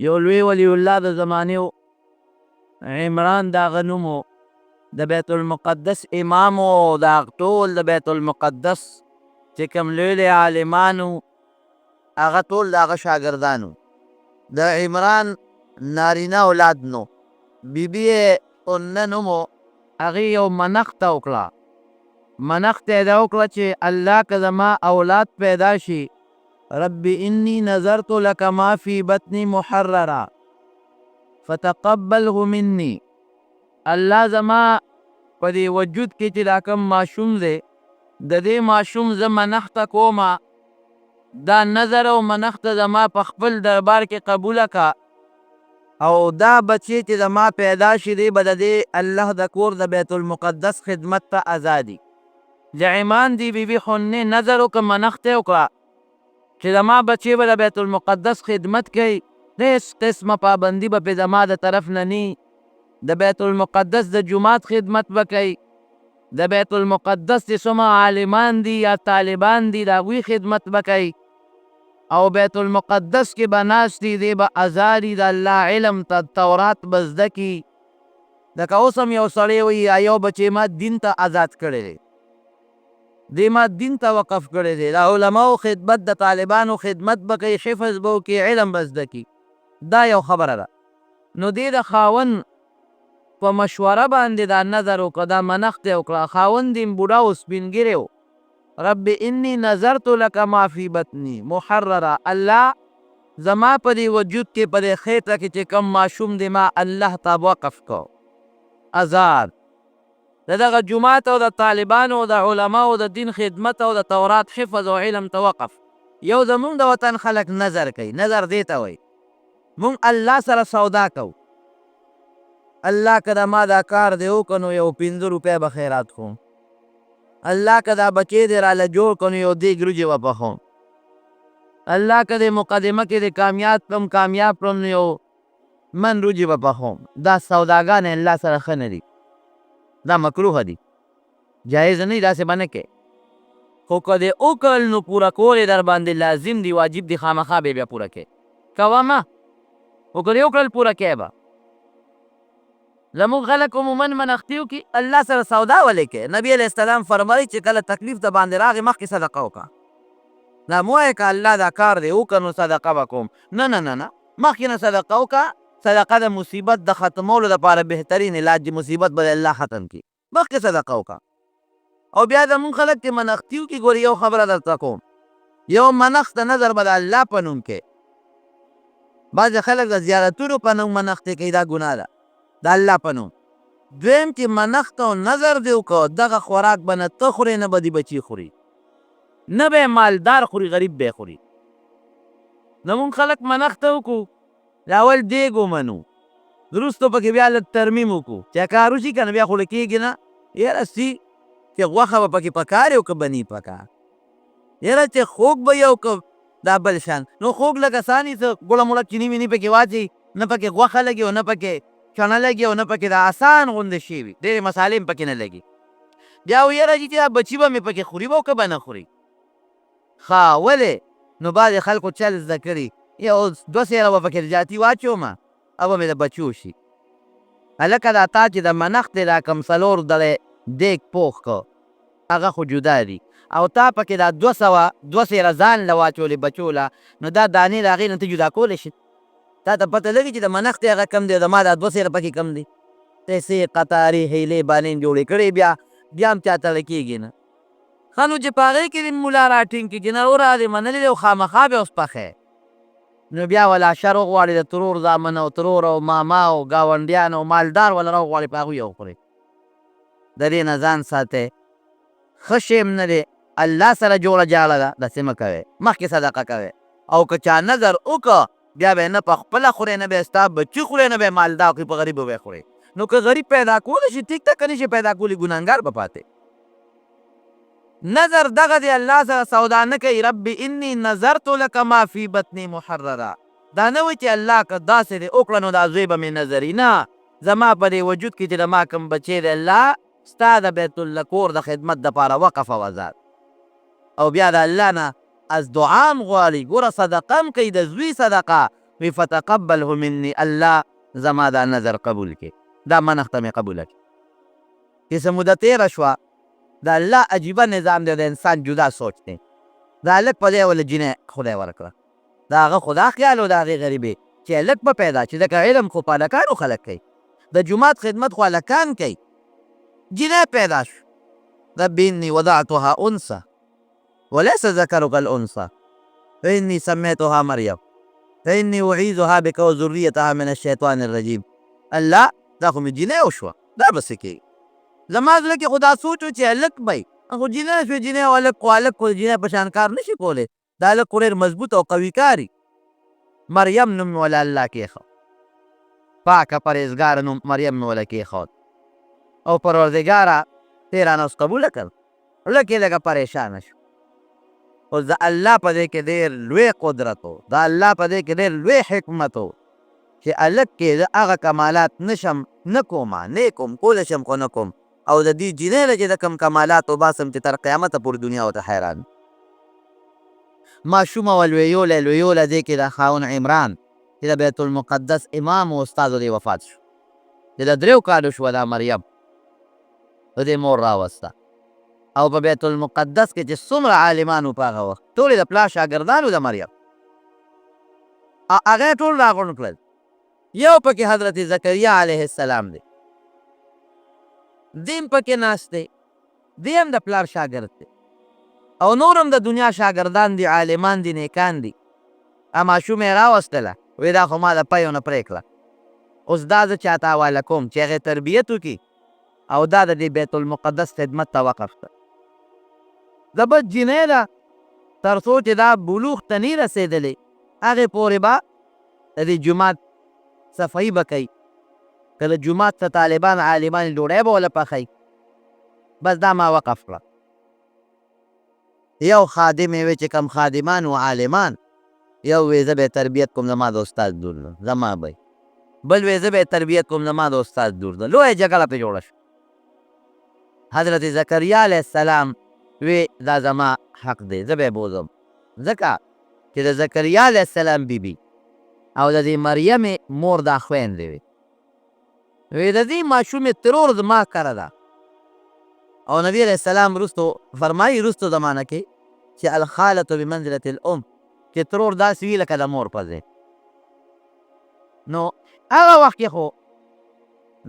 یو لوی ولی الله د زمانې و، عمران د هغه نوم و، د بیت المقدس امام و، د هغه ټول د بیت المقدس چې کوم لوی لوی عالمان وو هغه ټول د هغه شاګردان وو. د عمران نارینه اولاد نو بي بي یې انه نوم و، هغې یو منښته وکړه، منښته یې دا وکړه چې الله که زما اولاد پیدا شي، رب انی نذرت لک ما فی بطنی محررا فتقبله منی، الله زما په دې وجود کې چې دا کوم ماشوم دی د دې ماشوم زه منښته کوم، دا نذر او منښته زما په خپل دربار کې قبوله که او دا بچی چې زما پیدا شي دی به د دې الله د کور د بیت المقدس خدمت ته ازادي. د عمران دې بي بي حنې نذر وکړ، منښته یې وکړه چې زما بچی به د بیت المقدس خدمت کوي، هېڅ قسمه پابندي به پرې زما د طرف نه نی، د بیت المقدس د جومات خدمت به کوي، د بیت المقدس چې څومره عالمان دي یا طالبان دي د هغوی خدمت به کوي او بیت المقدس کې به ناست دي، دی به ازادي د الله علم ته، تورات به زده کړي. لکه اوس هم یو سړی وایي یو بچی ما دین ته ازاد کړی دی، دی ما دین ته وقف کړی دی، د علماو خدمت د طالبانو خدمت به کوي، حفظ به وکړي، علم به زده کړي. دا یو خبره ده. نو دی د خاوند په مشوره باندې دا نذر وکړه، دا منښت یې وکړه. خاوند یې بوډا و، سپین ږیری و. رب انی نذرت لک ما فی بطنی محررا، الله زما په دې وجود کې په دې خېټه کې چې کوم ماشوم دی ما الله ته وقف کړ، ازاد د دغه جومات او د طالبانو او د علماو د دین خدمت او د تورات حفظ او علم ته وقف. یو زمونږ د وطن خلک نذر کوي، نذر دې ته وایي مونږ الله سره سودا کوو، الله که د ما دا کار دی وکړ نو یو 5 روپۍ به خیرات کوم، الله که دا بچی دی راله جوړ کړ نو یو دیګ وریجې به پخوم، الله که دې مقدمه کې دې کامیاب کړم کامیاب کړم نو یو من وریجې به پخوم. دا سوداګانې الله سره ښه نه دي، دا مکروه دي، جایز نه دي، داسې به نه کوې. خو که دې وکړل نو پوره کول یې در باندې لازم دي، واجب دي، خامخا به یې بیا پوره کوې. کوه مه، خو که دې وکړل پوره کوې به. زموږ خلک عموما منښتي وکړي، الله سره سودا ولې کوې؟ نبي علیه السلام فرمایي چې کله تکلیف د باندې راغی مخکې صدقه وکړه. دا مه وایه که الله دا کار دې وکړ نو صدقه به کوم، نه نه نه نه، مخکې نه صدقه وکړه. صدقه د مصیبت د ختمولو دپاره بهترین علاج دی، مصیبت به الله ختم کړي. مخکې صدقه وکړه. او بیا زموږ خلک چې منښتي وکړي، ګورې یو خبره درته کوم، یو منښت د نظر به د الله په نوم کوې. بعضې خلک د زیارتونو په نوم منښتې کوي، دا ګناه ده، د الله په نوم. دویم چې منښت او نظر دې وکړ، دغه خوراک به نه ته خورې نه به دې بچي خوري، نه به یې مالدار خوري، غریب به یې خوري. زموږ خلک منښته وکړو، د اول دیګ ومنو، وروسته پکې بیا لږ ترمیم وکړو چې کار وشي که نه، بیا خو له کېږي نه. یاره څي چې غوښه به پکې پکار او که به نی پکار، یاره چې خوږ به یو که دا بل شان. نو خوږ لکه ساني څه ګوړه موړه چیني ویني پکې واچوي، نه پکې غوښه لګي او نه پکې چڼه لګي او نه پکې دا اسان غوندې شی وي، ډېرې مسالې هم پکې نه لګي. بیا وایي یاره چې دا بچي به مې پکې خوري به او که به نه خوري؟ ښه ولې نو بعضې خلکو چل زده کړي، یو دوه سیره به پکې زیاتي واچوم او به مې د بچو شي. هلکه دا تا چې د منښتې دا کوم څلور دړی دیګ پوخ کړ هغه خو جدا دي او تا پکې دا 200 دوه سیره ځان له واچولې بچو له، نو دا دانې د هغې نه ته جدا کولی شې؟ تا ته پته لګي چې د منښتې هغه کم دی او د ما دا دوه سیره پکې کم دي؟ قصې قطارې حیلې بانې جوړې کړې، بیا بیا هم چاته له کېږي نه. ښه نو چې په هغې کې دې ملا راټینګ کړي چې نه وروره دې منلې دی او خامخا به اوس پخې، نو بیا ولا شر وغواړي د ترور زامن او ترور او ماما او ګاونډیان او مالدار ولا راوغواړي په هغوی یې وخوري. د دې نه ځان ساتئ، ښه شی هم نه دی، الله سره جوړه جاړه ده، داسې مه کوئ، مخکې صدقه کوئ او که چا نذر وکړ بیا به یې نه په خپله خورې، نه به یې ستا بچي خورې، نه به یې مالدار خوري، په غریبو به یې خورې. نو که غریب پیدا کولی شي ټیک ده، که نه شي پیدا کولی ګنهګار به پاتې. نذر دغه دی، الله سره سودا نه کوي. رب انی نذرت لک ما فی بطنی محررا، دا نه وایي چې الله که داسې دې وکړه نو دا زوی به مې نذري، نه، زما په دې وجود کې چې د ما کوم بچی دی الله ستا د بیت الله کور د خدمت دپاره وقف او ازاد. او بیا د الله نه از دعا هم غواړي، ګوره صدقه هم کوي، د زوی صدقه وی فتقبله مني، الله زما دا نذر قبول کړي، دا منښته مې قبوله کړي. چې څه موده تېره شوه، د الله عجیبه نظام دی، د انسان جدا سوچ دی. د هلک په ځای وله جینۍ خدای ورکړه. د هغه خو دا خیال و د هغې غریبې چې هلک به پیدا شي، ځکه علم خو په هلکانو خلک کوي، د جومات خدمت خو هلکان کوي. جینۍ پیدا شو. رب انی وضعتها انثی وليس الذکر کالانثی فانی سمیتها مریم فانی اعیذها بک وذریتها من الشیطان الرجیم. الله دا خو مې جینۍ وشوه، دا به څه کېږي؟ زما زړه کې خو دا سوچ و چې هلک به وي، خو جینۍ شوې. جینۍ او هلک خو، هلک خو د جینۍ په شان کار نه شي کولی، دا هلک خو ډېر مضبوط او قوي کاري. مریم نوم مې وله الله کېښود، پاکه پرهېزګاره نوم مریم مې وله کېښود. او پروردګاره ته رانه اوس قبوله کړه. زړه کې لږه پریشانه شو. اوس د الله په دې کې ډېر لوی قدرت و، د الله په دې کې ډېر لوی حکمت و چې هلک کې زه هغه کمالات نشم نه کوم، نه کوم، کولی شم خو نه کوم، او د دې جینۍ له چې زه کوم کمالات وباسم چې تر قیامته پورې دنیا ورته حیران. ماشومه وه، لویوله لویوله، دې کې د خاوند عمران چې د بیت المقدس امام و استاد و، دی وفات شو. چې د دریو کالو شوه دا مریم، د دې مور راوسته او په بیت المقدس کې چې څومره عالمان وو په هغه وخت، ټول یې د پلار شاګردان وو د مریم، او هغه یې ټول راغونډ کړل. یو پکې حضرت زکریا علیه السلام دی، دیم پکې ناست دی، دی هم د پلار شاګرد دی، او نور هم د دنیا شاګردان دي، عالمان دي، نیکان دي. ماشومه یې راوستله، وی دا خو ما د پیو نه پرې کړه، اوس دا زه چاته حواله کوم چې هغې تربیت وکړي او دا د دې بیت المقدس خدمت ته وقف کړه. د بس جینۍ ده، تر څو چې دا بلوغ ته نی رسېدلې هغې پورې به د دې جومات صفایي به کوي، که د جومات څه طالبان عالمان ډوډۍ به وله پخوي، بس دا ما وقف کړه. یو خادم یې وی چې کوم خادمان و عالمان، یو وی زه به تربیت کوم، زما د استاد لور ده، زما به، بل وی زه به تربیت کوم، زما د استاد لور ده. لویه جګړه پرې جوړه شوه. حضرت زکریا علیه السلام وی دا زما حق دی، زه به یې بوځم، ځکه چې د زکریا علیه السلام بیبي او د دې مریمې مور دا خویندې وې. وی د دې ماشومې ترور زما کره ده. او نبی علیه السلام وروسته فرمایي، وروسته زمانه کې، چې الخالة بمنزلة الام، چې ترور داسې وي لکه د مور په ځای. نو هغه وخت کې خو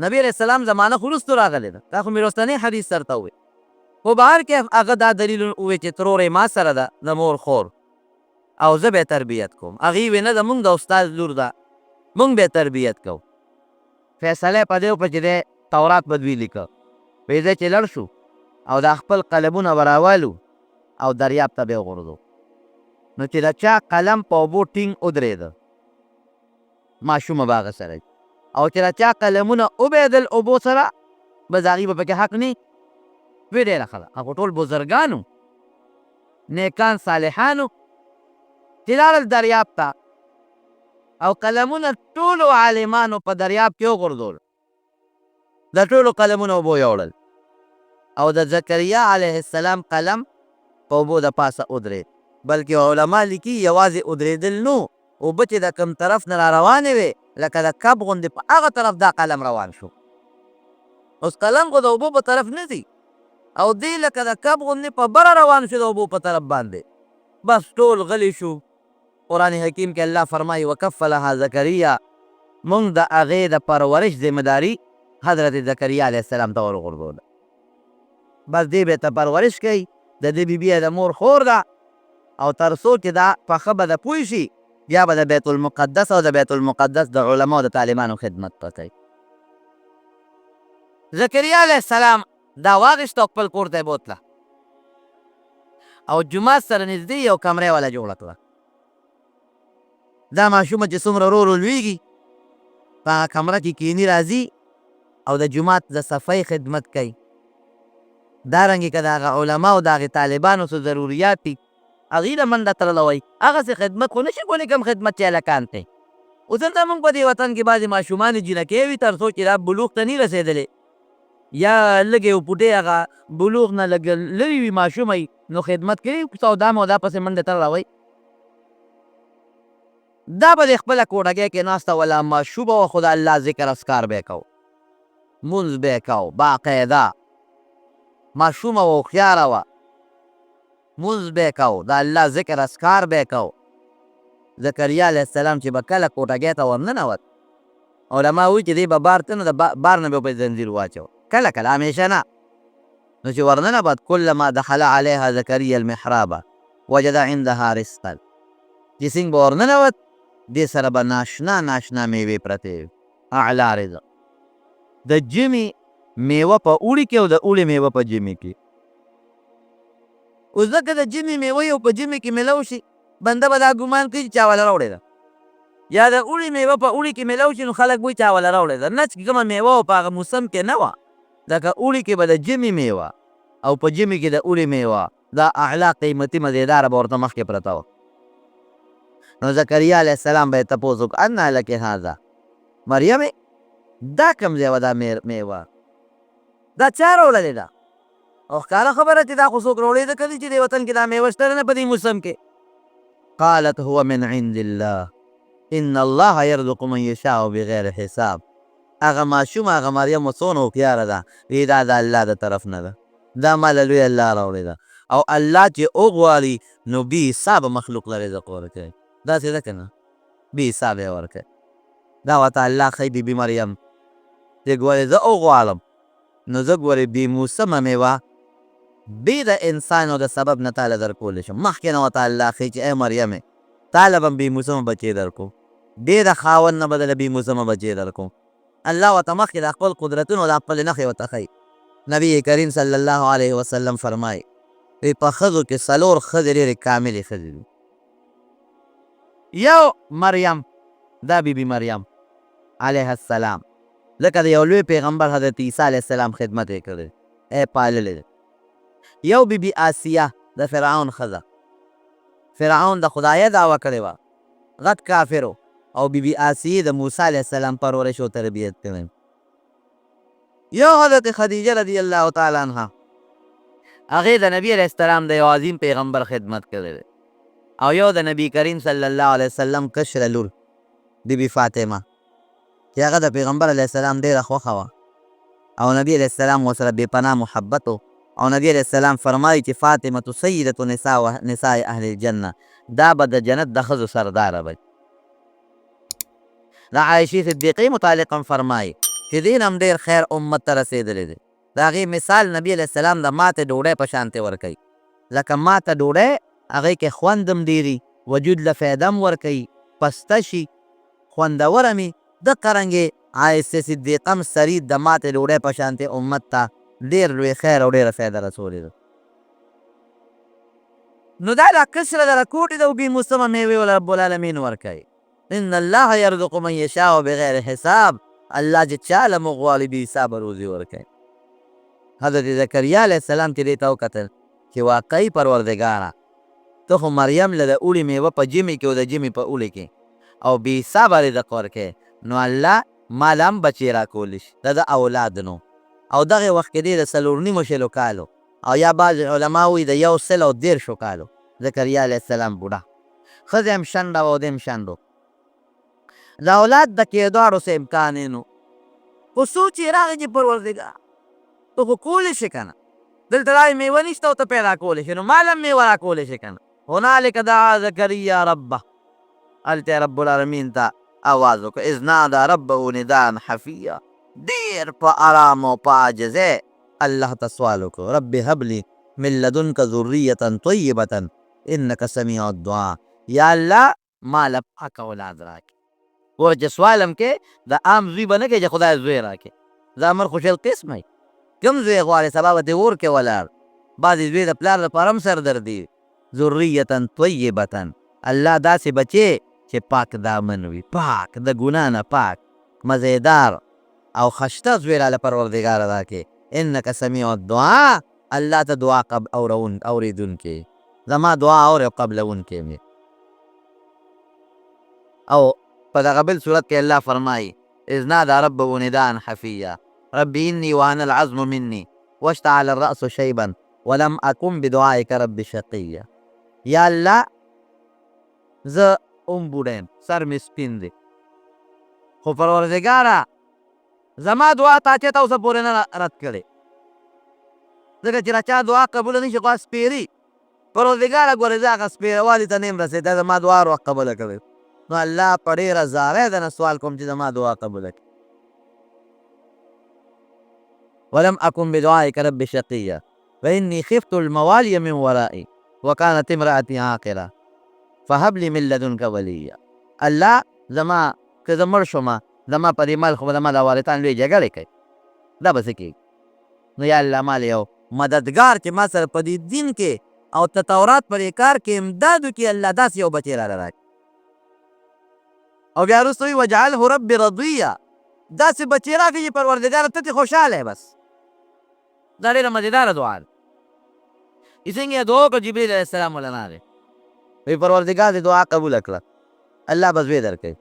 نبی علیه السلام زمانه خو وروسته راغلې ده، دا خو مې وروستنی حدیث درته وویل. خو بهر کیف هغه دا دلیل وویل چې ترور یې ما سره ده، د مور خور، او زه به یې تربیت کوم. هغې وویل نه، زمونږ د استاد لور ده، مونږ به یې تربیت کوو. فیصله یې په دې وکړه چې دی تورات به دوی لیکه، وایي زه چې لړ شو او دا خپل قلمونه به راوالو او دریاب ته به یې وغورځوو، نو چې د چا قلم په اوبو ټینګ ودرېده ماشومه به هغه سره وي، او چې د چا قلمونه وبهېدل اوبو سره، بس د هغوی به پکې حق نه وي. ډېره ښه ده. هغه ټول بزرګان وو، نیکان صالحان وو، چې لاړل دریاب ته او قلمونه ټولو عالمانو په دریاب کې وغورځول، د ټولو قلمونه اوبو یوړل، او د زکریا علیه السلام قلم په اوبو د پاسه ودرېد. بلکې علما لیکي یوازې ودرېدل نو، اوبه چې د کوم طرف نه را روانې وې لکه د کب غوندې په هغه طرف دا قلم روان شو. اوس قلم خو د اوبو په طرف نه ځي، او دی لکه د کب غوندې په بره روان شو د اوبو په طرف باندې. بس ټول غلي شو. قرآن حکیم کې الله فرمایي وکفلها زکریا، مونږ د هغې د پرورش ذمه داري حضرت زکریا علیه السلام ته وروغورځوله. بس دی به ته پرورش کوي، د دې بي بي د مور خور ده، او تر څو چې دا په ښه بده پوه شي بیا به د بیت المقدس او د بیت المقدس د علماو د طالبانو خدمت به کوي. زکریا علیه السلام دا واخیسته او خپل کور ته یې بوتله او جومات سره نږدې یو کمره یې وله جوړه کړه. دا ماشومه چې څومره ورو ورو لویږي په هغه کمره کې کینی راځي او د جومات د صفای خدمت کوي. دارنګې که د هغه علما او د هغې طالبانو څه ضروریات دي هغوی له منډه ترله وایي، هغسې خدمت خو نه شي کولی کوم خدمت چې هلکان کوي. اوس دلته موږ په دې وطن کې بعضې ماشومانې جینکۍ وي تر څو چې دا بلوغ ته نه رسېدلې یا لږې او پوټې هغه بلوغ نه لږ لرې وي، ماشومه وي، نو خدمت کوي، سودا مودا پسې منډه ترله وایي. دا به د خپله کوټګۍ کې ناسته وه، لا ماشومه وه، خو د الله ذکر اذکار به یې کاوه، لمونځ به یې کاوه باقاعده. ماشومه وه، هوښیاره وه، لمونځ به یې کاوه، د الله ذکر اذکار به یې کاوه. زکریا علیه السلام چې به کله کوټګۍ ته ورننوت، علما وایي چې دی به بار ته، نو د بار نه به یې په زنځیر واچوه، کله کله، همیشه نه. نو چې ورننوت، کلما دخل علیها زکریا المحراب وجد عندها رزقا، چې څنګه به ورننوت، دې سره به ناشنا ناشنا میوې پرتې وې، اعلی رزق. د ژمي میوه په اوړي کې او د اوړي میوه په ژمي کې. اوس ځکه د ژمي میوه یو په ژمي کې میلاو شي، بنده به دا ګمان کوي چې چا وله راوړې ده، یا د اوړي میوه په اوړي کې میلاو شي، نو خلک وایي چا وله راوړې ده. نه، چې کومه میوه په هغه موسم کې نه وه، لکه اوړي کې به د ژمي میوه او په ژمي کې د اوړي میوه، دا اعلی قیمتي مزیداره به ورته مخکې پرته وه. نو زکریا علیه السلام به یې تپوس وکړ، انا لک هذا مریمې، دا کوم ځای وه دا میوه، دا چا راوړلې ده؟ او ښکاره خبره چې دا خو څوک راوړی ځکه دي چې دې وطن کې دا میوه شته نه په دې موسم کې. قالت هو من عند الله ان الله يرزق من يشاء بغیر حساب. هغه ماشومه، هغه مریم څونه هوښیاره ده، وی دا د الله د طرف نه ده، دا ما له لوی الله راوړې ده، او الله چې وغواړي نو بې حسابه مخلوق له رزق ورکوي. داسې ده که نه؟ بې حسابه یې ورکوي. دا ورته الله ښیي بي بي مریم چې ګورې زه وغواړم نو زه ګورې بې موسمه میوه بې د انسان او د سبب نه تاله درکولی شم. مخکې نه ورته الله ښیي چې ای مریمې، تاله به هم بې موسمه بچی درکوم، بې د خاوند نه به درله بې موسمه بچی درکوم. الله ورته مخکې د خپل قدرتونو د خپلې نښې ورته ښیي. نبی کریم صلی الله علیه وسلم فرمایي، وی په ښځو کې څلور ښځې ډېرې کاملې ښځې دي. یو مریم، دا بی بی مریم علیه السلام، ځکه د یو لوی پیغمبر حضرت عیسی علیه السلام خدمت یې کړی دی، پاللې ده. یو بی بی آسیه، د فرعون ښځه، فرعون د خدایه دعوه کړې وه، غټ کافر و، او بی بی آسیې د موسی علیه السلام پرورش او تربیت کړی. یو حضرت خدیجه رضی الله تعالی عنها، هغې د نبی علیه السلام د یو عظیم پیغمبر خدمت کړی دی. او یو د نبی کریم صلی الله علیه وسلم کشره لور بی بی فاطمه، چې هغه د پیغمبر علیه السلام ډېره خوښه وه او نبی علیه السلام ورسره بې پناه محبت و، او نبی علیه السلام فرمایي چې فاطمه سیدة نساء و نساء اهل الجنه، دا به د جنت د ښځو سرداره به. د عایشې صدیقې متعلق هم فرمایي چې دې نه هم ډېر خیر امت ته رسېدلی دی. د هغې مثال نبی علیه السلام د ماتې ډوډۍ په شانتې ورکوي، لکه ماته ډوډۍ، هغې کې خوند هم ډېر وي، وجود له فایده هم ورکوي، پسته شي، خوندوره مي، دقه رنګې عایشې صدیقه هم ثرید د ماتې ډوډۍ په شانتې امت ته ډېر لوی خیر او ډېره فایده رسولې ده. نو دا لا کشره د رکوټې د اوږې موسمه مېوې ول رب العالمین ورکوي. ان الله يرزق من يشاء بغیر حساب، الله چې چاله مو غواړي بې حسابه روزي ورکوي. حضرت زکریا علیه السلام چې دې ته وکتل چې واقعي پروردګاره، ته خو مریم له د اوړي میوه په ژمي کې او د ژمي په اوړي کې او بې حسابه رزق ورکوې، نو الله ما له هم بچی راکولی شي، د ده اولاد نو. او دغه وخت کې دی د څلور نیمو شلو کالو، او یا بعضې علما وایي د یو سل او دېرشو کالو، زکریا علیه السلام بوډا، ښځه هم شنډه وه او دی هم شنډ و، د اولاد د کېدو اړو څه امکان یې نه و. خو سوچ یې راغی چې پروردګار، ته خو کولی شې که نه، دلته دا میوه نشته او ته پیدا کولی شې، نو ما له هم میوه راکولی شې که نه. هنالک دعا زکریا ربه، هلته یې رب العالمین ته اواز وکړ، اذ نادی ربه نداء خفیا، ډېر په ارام او په عاجزۍ الله ته سوال وکړ، رب هب لي من لدنک ذریة طیبة انک سمیع الدعاء، یا الله ما له پاک اولاد راکړې. ګوره چې سوال هم کې د عام زوی به نه کوې چې خدای زوی راکړي، دا امر خو شل قسمه وي، کوم زوی غواړې سبا به ترې اور کې ولاړ. بعضې زوی د پلار لپاره هم سردردي وي. ذریة طیبة، الله داسې بچی چې پاک دامن وي، پاک، د ګناه نه پاک، مزیدار او خشته زوی راله پروردګاره راکړې، انک سمیع الدعاء، الله ته دعا قبل اورېدونکی یې، زما دعا اورې او قبلوونکی هم یې. او په دغه بل سورت کې الله فرمایي، اذ نادی ربه نداء خفیا رب انی وهن العظم مني واشتعل الرأس شیبا ولم اکن بدعائک رب شقیا، یا الله زه هم بوډا یم، سر مې سپین دی، خو پروردګاره زما دعا تا چېرته اوسه پورې نه رد کړې، ځکه چې د چا دعا قبوله نه شي خو هغه سپېري. پروردګاره ګورې زه هغه سپېروالي ته نه یم رسېدلی، زما دعا هر وخت قبوله کړې، نو الله په ډېره زارۍ درنه سوال کوم چې زما دعا قبوله کړې. ولم اکن بدعائک رب شقیا وانی خفت الموالی من ورائي وکانت امرأتي عاقرا فهب لي من لدنک ولیا. الله زما که زه مړ شوم زما په دې مال خو به زما دا وارثان لویې جګړې کوي، دا به څه کېږي؟ نو یا الله ما له یو مددګار چې ما سره په دې دین کې او تطورات په دې کار کې امداد وکړي، الله داسې یو بچی راله راکړي. او بیا وروسته وایي واجعله رب رضیا، داسې بچی راکړي چې پروردګاره ته ترې خوشحاله یې. بس دا ډېره مزېداره دعا ده. چې څنګه یې دعا وکړه جبرئیل علیه السلام ورله راغی، وایي پروردګار دې دعا قبوله کړه، الله به زوی درکوي.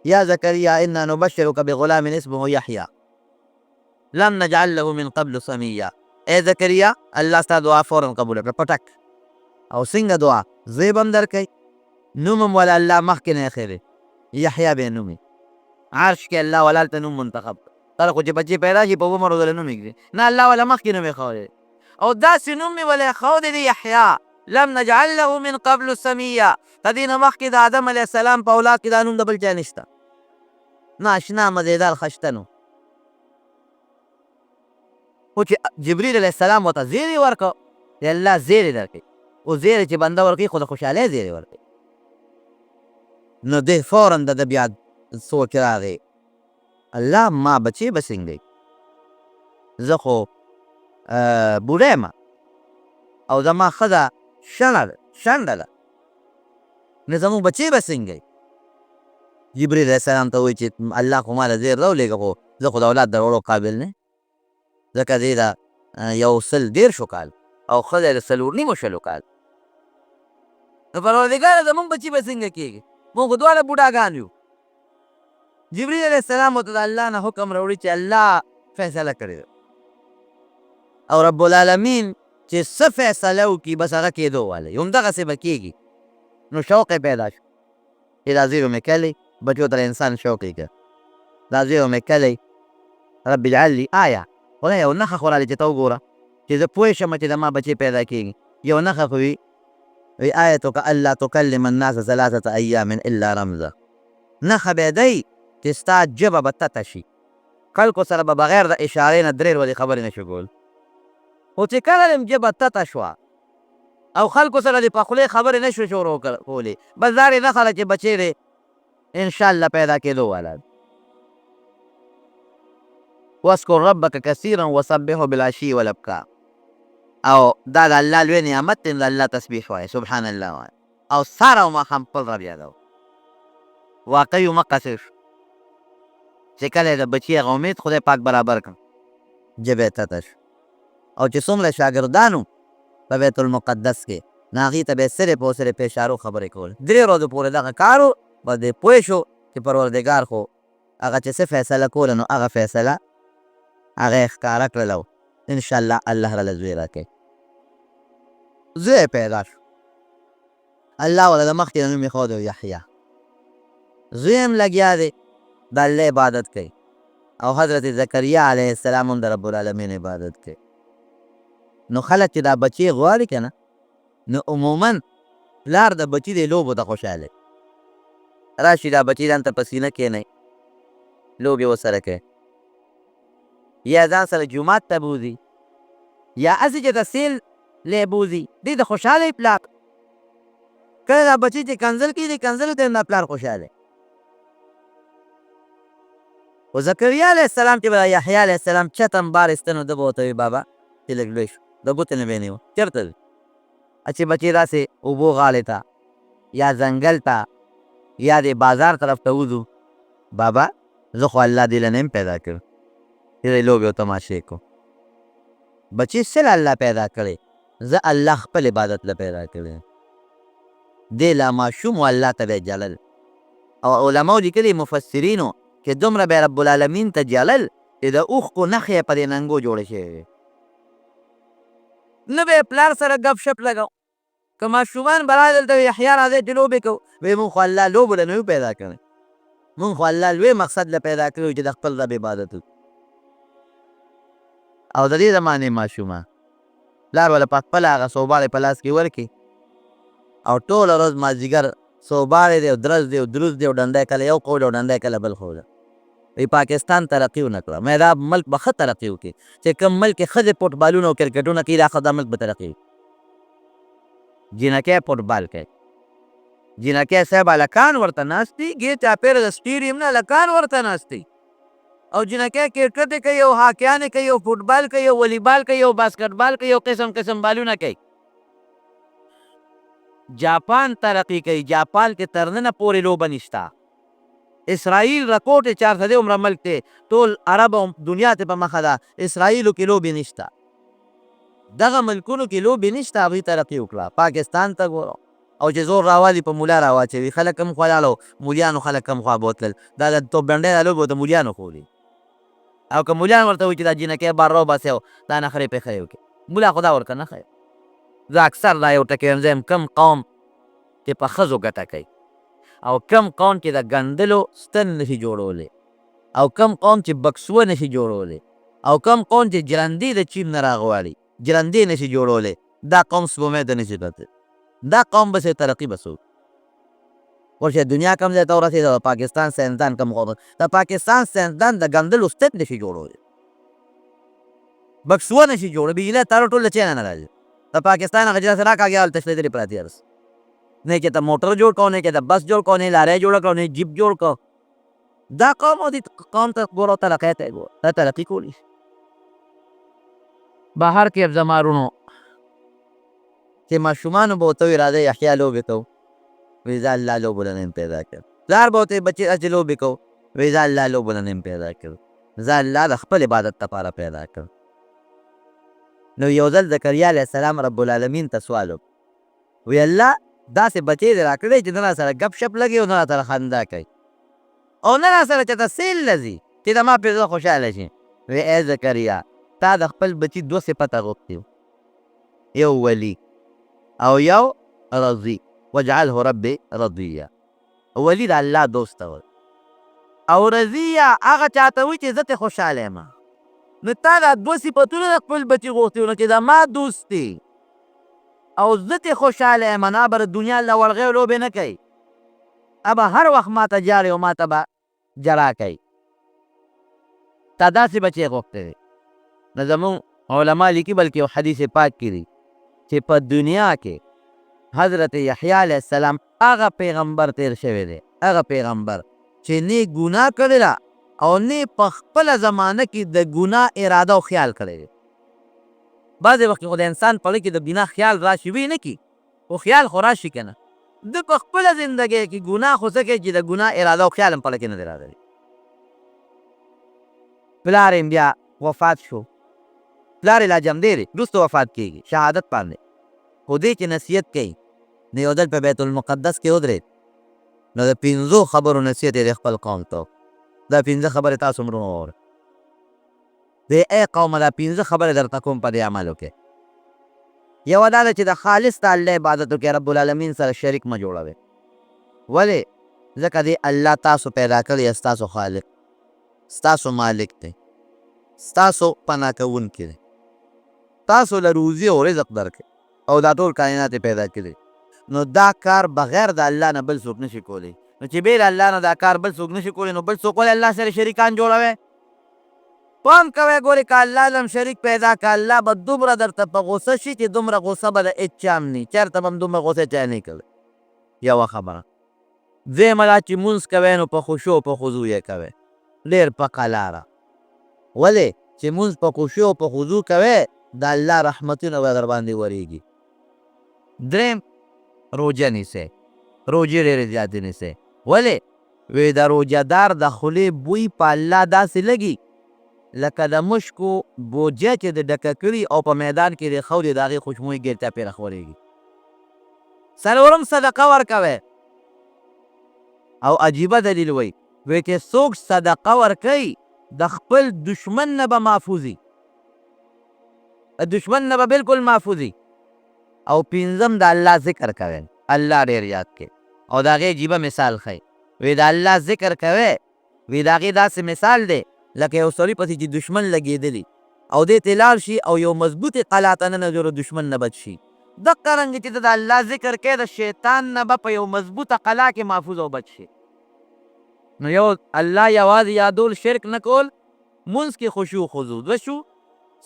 یا زکریا انا نبشرک بغلام اسمه یحیی لم نجعل له من قبل سمیا. ای زکریا الله ستا دعا فورا قبوله کړه، پټک. او څنګه دعا؟ زوی به هم درکوي، نوم هم ولا الله مخکې نه ایښی دی، یحیی به یې نوم وي. عرش کې الله ولا هلته نوم منتخب کړ. کله خو چې بچی پیدا شي په اوومه ورځ ولا نوم ایږدي، نه الله ولا مخکې نوم ایښودی دی، او داسې نوم یې ولا ایښودی دی یحیی لم نجعل له من قبل سمیا. د دې نه مخکې د آدم علیه السلام په اولاد کې دا نوم د بل چا نشته، ناشنا مزیدار خشته نو. خو چې جبرئیل علیه السلام ورته زیری ورکړ چې الله زیری درکړي، او زیری چې بنده ورکوي خو د خوشحالۍ زیری ورکوي، نو دی فورا د ده بیا سوچ راغی، الله ما بچی به څنګه وي، زه خو بوډا یم او زما ښځه شنډه ده، نو زموږ بچی به څنګه وي؟ جبرئیل علیه السلام ته وایي چې الله خو ما له زیر راولېږه، خو زه خو د اولاد د راوړلو قابل نه یم، ځکه دی د 130 کال او ښځه یې د 4.5 شلو کال. نو پروردګاره زموږ بچي به څنګه کېږي، موږ خو دواړه بوډاګان یو. جبرئیل علیه السلام ورته د الله نه حکم راوړي چې الله فیصله کړې ده، او رب العالمین چې څه فیصله وکړي بس هغه کېدو والی، همدغسې به کېږي. نو شوق یې پیدا شو چې دا زوی به مې کلی، بچو ته انسان شوق یې کړ، دا زوی به مې کلی، رب اجعل لي آیه، خدای یو نښه خو راله چې ته وګوره چې زه پوه شم چې زما بچی پیدا کېږي، یو نښه خو وي. وی آیتک الا تکلم الناس ثلاثة ایام الا رمزا، نښه به دی چې ستا ژبه به تته شي، خلکو سره به بغیر د اشارې نه 3 ورځې خبرې نه شي کول، خو چې کله دې ژبه تته شوه او خلکو سره دې په خولې خبرې نه شوې شروع کولې، بس دا دې نښه ده چې بچی دې انشاءالله پیدا کېدو والا دی. واذکر ربک کثیرا وسبحه بالعشی والابکار، او دا د الله لوی نعمت دی، نو د الله تسبیح وایه، سبحان الله وایه، او سهار او ماښام خپل رب یادوه. واقعي همقسې شو چې کله یې د بچي هغه امید خدای پاک برابر کړ، ژبه یې تته شوه، او چې څومره شاګردانو په بیت المقدس کې، نو هغوی ته به یې صرف او صرف په اشارو خبرې کولې. 3 ورځو پورې دغه کار و، بس دی پوه شو چې پروردګار خو هغه چې څه فیصله کوله نو هغه فیصله هغه یې ښکاره کړله، او انشاءالله الله راله زوی راکوي. زوی یې پیدا شو، الله ورله د مخکې نه نوم ایښودی و یحیی. زوی هم لګیا دی د الله عبادت کوي، او حضرت زکریا علیه السلام هم د رب العالمین عبادت کوي. نو خلک چې دا بچی غواړي که نه، نو عموما پلار د بچي د لوبو ته خوشحاله راشي، دا بچی ځان ته په سینه کښېنوي، لوبې ورسره کوي، یا ځان سره جومات ته بوځي، یا هسې چې ته سیل له بوځي، دې ته خوشحاله وي پلار. کله دا بچی چې کنځل کوي، دې کنځلو ته هم دا پلار خوشحاله وي. خو زکریا علیه السلام چې به یحیی علیه السلام چته هم بار ایسته، نو ده به ورته وي بابا چې لږ لوی شو، د ګوتې نه به یې نیوه، چېرته ځې؟ چې بچی داسې اوبو غاړې ته یا ځنګل ته یا دې بازار طرف ته وځو، بابا زه خو الله دې له نه یم پیدا کړی چې د لوبې او تماشې کوم، بچی څه له الله پیدا کړی، زه الله خپل عبادت له پیدا کړی. دی لا ماشوم و، الله ته به یې ژړل، او علماو لیکلي مفسرینو چې دومره به رب العالمین ته ژړل چې د اوښکو نښې یې په دې ننګو جوړې شوې وې. نه به یې پلار سره ګپ شپ لګاو، که ماشومان به راغلل دلته یحیی راځئ چې لوبې کوو، وایي مونږ خو الله لوبو له نه یو پیدا کړی، مونږ خو الله لوی مقصد له پیدا کړي یو چې د خپل رب عبادت وکړو. او د دې زمانې ماشومان پلار وله په خپله هغه څوباړې په لاس کې ورکړي او ټوله ورځ مازدیګر څوباړې دی او درز دی او دروز دی او ډنډی کله یو قول او ډنډی کله بل قول. وایي پاکستان ترقي ونه کړه، مې دا ملک به ښه ترقي وکړي، چې کوم ملک کې ښځې فوټبالونه او کرکټونه کوي دا ملک به ترقي وکړي. جینکۍ فوټبال کوي، جینکۍ صاحب هلکان ورته ناست دي، ګیر چاپېره د سټیډیم نه هلکان ورته ناست دي او جینکۍ کرکټ کوي او هاکیانې کوي او فوټبال کوي او والیبال کوي او باسکټبال کوي او قسم قسم بالونه کوي. جاپان ترقي کوي، جاپان کې تر ننه پورې لوبه نشته. اسرائیل رکوټ چارسدې عمره ملک دی، ټول عرب او دنیا ته په مخه ده، اسرائیلو کې لوبې نشته. دغه ملکونو کې لوبې نشته، هغوی ترقي وکړه. پاکستان ته ګوره او چې زور راوالي په مولا راواچوي، خلک هم خوا لاړو، مولیانو خلک هم خوا بوتلل. دا د توپ ډنډۍ دا لوبې ورته مولیانو ښولي او که مولیان ورته وایي چې دا جینکۍ بار راوباسئ او دا نخرې پېخرې وکړي، مولا خو دا ورته نه ښیي. زه اکثر دا یو ټکی وایم، زه وایم کوم قوم چې په ښځو ګټه کوي او کوم قوم چې د ګندلو ستن نشي جوړولی او کوم قوم چې بکسوه نشي جوړولی او کوم قوم چې ژرندې د چین نه راغواړي، ژرندې نشي جوړولی، دا قوم سپوږمۍ ته نشي ختلی، دا قوم به څه ترقي به څه وکړي؟ ورشه دنیا کوم ځای ته ورسېده، د پاکستان ساینسدان کوم قوم، د پاکستان ساینسدان د ګندلو ستن نشي جوړولی، بکسوه نشي جوړولی، بجلی تارونه ټول له چینه نه راځي، د پاکستان هغه چې داسې راکاږي هلته شلېدلې پراتې هر څه، نه یې چېرته موټر جوړ کړ، نه یې چېرته بس جوړ کړ، نه یې لارۍ جوړه کړه، نه یې جیپ جوړ کړ. دا قوم او دې قوم ته ګوره او ترقۍ ته یې ګوره، دا ترقي کولی شي. بهر کې زما وروڼو چې ماشومانو به ورته وایي راځئ یحیی لوبې کوو، وایي زه الله لوبو له نه یم پیدا کړی. پلار به ورته وایي بچي راځئ لوبې کوو، وایي زه الله لوبو له نه یم پیدا کړی، زه الله د خپل عبادت لپاره پیدا کړم. نو یو ځل زکریا علیه السلام رب العالمین ته سوال وکړ، وی الله داسې بچی دې راکړی چې نه راسره ګپ شپ لګي او نه راسره خندا کوي او نه راسره چېرته سیل له ځي چې د ما پرې زړه خوشحاله شي. وی ای زکریا تا د خپل بچي دوه صفته غوښتي وو، یو ولي او یو رضي، واجعله ربي رضیا. ولي د الله دوست ته وایي او رضیه هغه چاته وایي چې زه ترې خوشحاله یم. نو تا دا دوه صفتونه د خپل بچي غوښتي وو، نو چې د ما دوست دی او زه ترې خوشحاله یم، نو هغه به د دنیا لوړغی لوبې نه کوي، هغه به هر وخت ماته ژاړي او ماته به ژړا کوي. تا داسې بچی غوښتی دی. نو زموږ علما لیکي، بلکې یو حدیث پاک کې دي چې په دنیا کې حضرت یحیی علیه السلام هغه پیغمبر تیر شوی دی، هغه پیغمبر چې نه ګناه کړې ده او نه په خپله زمانه کې د ګناه اراده او خیال کړی دی. بعضې وخت کې خو د انسان په زړه کې د ګناه خیال راشي، ویې نه کړي، خو خیال خو راشي که نه. ده په خپله زندګۍ کې ګناه خو څه کوي چې د ګناه اراده او خیال هم په زړه کې نه دی راغلی. پلار یې بیا وفات شو، پلار یې لا ژوندی دی، وروسته وفات کېږي شهادت باندې، خو دی چې نصیحت کوي نو یو ځل په بیت المقدس کې ودرېد، نو د پنځو خبرو نصیحت یې د خپل قوم ته وکړ. دا پنځه خبرې تاسو هم وروڼو واورئ. وی ای قومه دا پنځه خبرې درته کوم په دې عمل وکړئ. یوه دا ده چې د خالص د الله عبادت وکړئ، رب العالمین سره شریک مه جوړوئ. ولې؟ ځکه دې الله تاسو پیدا کړی، ستاسو خالق، ستاسو مالک دی، ستاسو پناه کوونکی دی، تاسو له روزي او رزق درکوي او دا ټول کائنات یې پیدا کړي. نو دا کار بغیر د الله نه بل څوک نشي کولی. نو چې بې له الله نه دا کار بل څوک نشي کولی، نو بل څوک ولې الله سره شریکان جوړوي؟ پام کوئ ګورئ که الله له هم شریک پیدا که الله به دومره درته په غوسه شي چې دومره غوسه به د هېڅ چا هم نه چېرته به هم دومره غوسه چا نه کړې. یوه خبره. دویمه دا چې لمونځ کوئ نو په خشوع او په خضوع یې کوئ، ډېر په قلاره. ولې چې لمونځ په خشوع او په خضوع کوئ د الله رحمتونه به درباندې ورېږي. دریم، روژه نیسئ، روژې ډېرې زیاتې نیسئ. ولې؟ وې د روژه دار د خولې بوی په الله داسې لګي لکه د مشکو بوجه چې د ډکه کړي او په میدان کې د خولې د هغې خوشبويي ګیر چاپېره خورېږي. څلورم، صدقه ورکوي. او عجیبه دلیل وایي، وایي چې څوک صدقه ورکوي د خپل دشمن نه به محفوظ وي، د دشمن نه به بالکل محفوظ وي. او پنځم د الله ذکر کوي، الله ډېر یاد کې. او د هغې عجیبه مثال ښیي، وی د الله ذکر کوي، وی د هغې داسې مثال دی لکه یو سړي پسې چې دښمن لګېدلی او دی ترې لاړ شي او یو مضبوطې قلا ته ننوځي او د دښمن نه بچ شي. دقه رنګ چې ته د الله ذکر کوې، د شیطان نه به په یو مضبوطه قلا کې محفوظ او بچ شې. نو یو الله یوازې یادول، شرک نه کول، مونځ کې خشوع خضوع، دوه شو.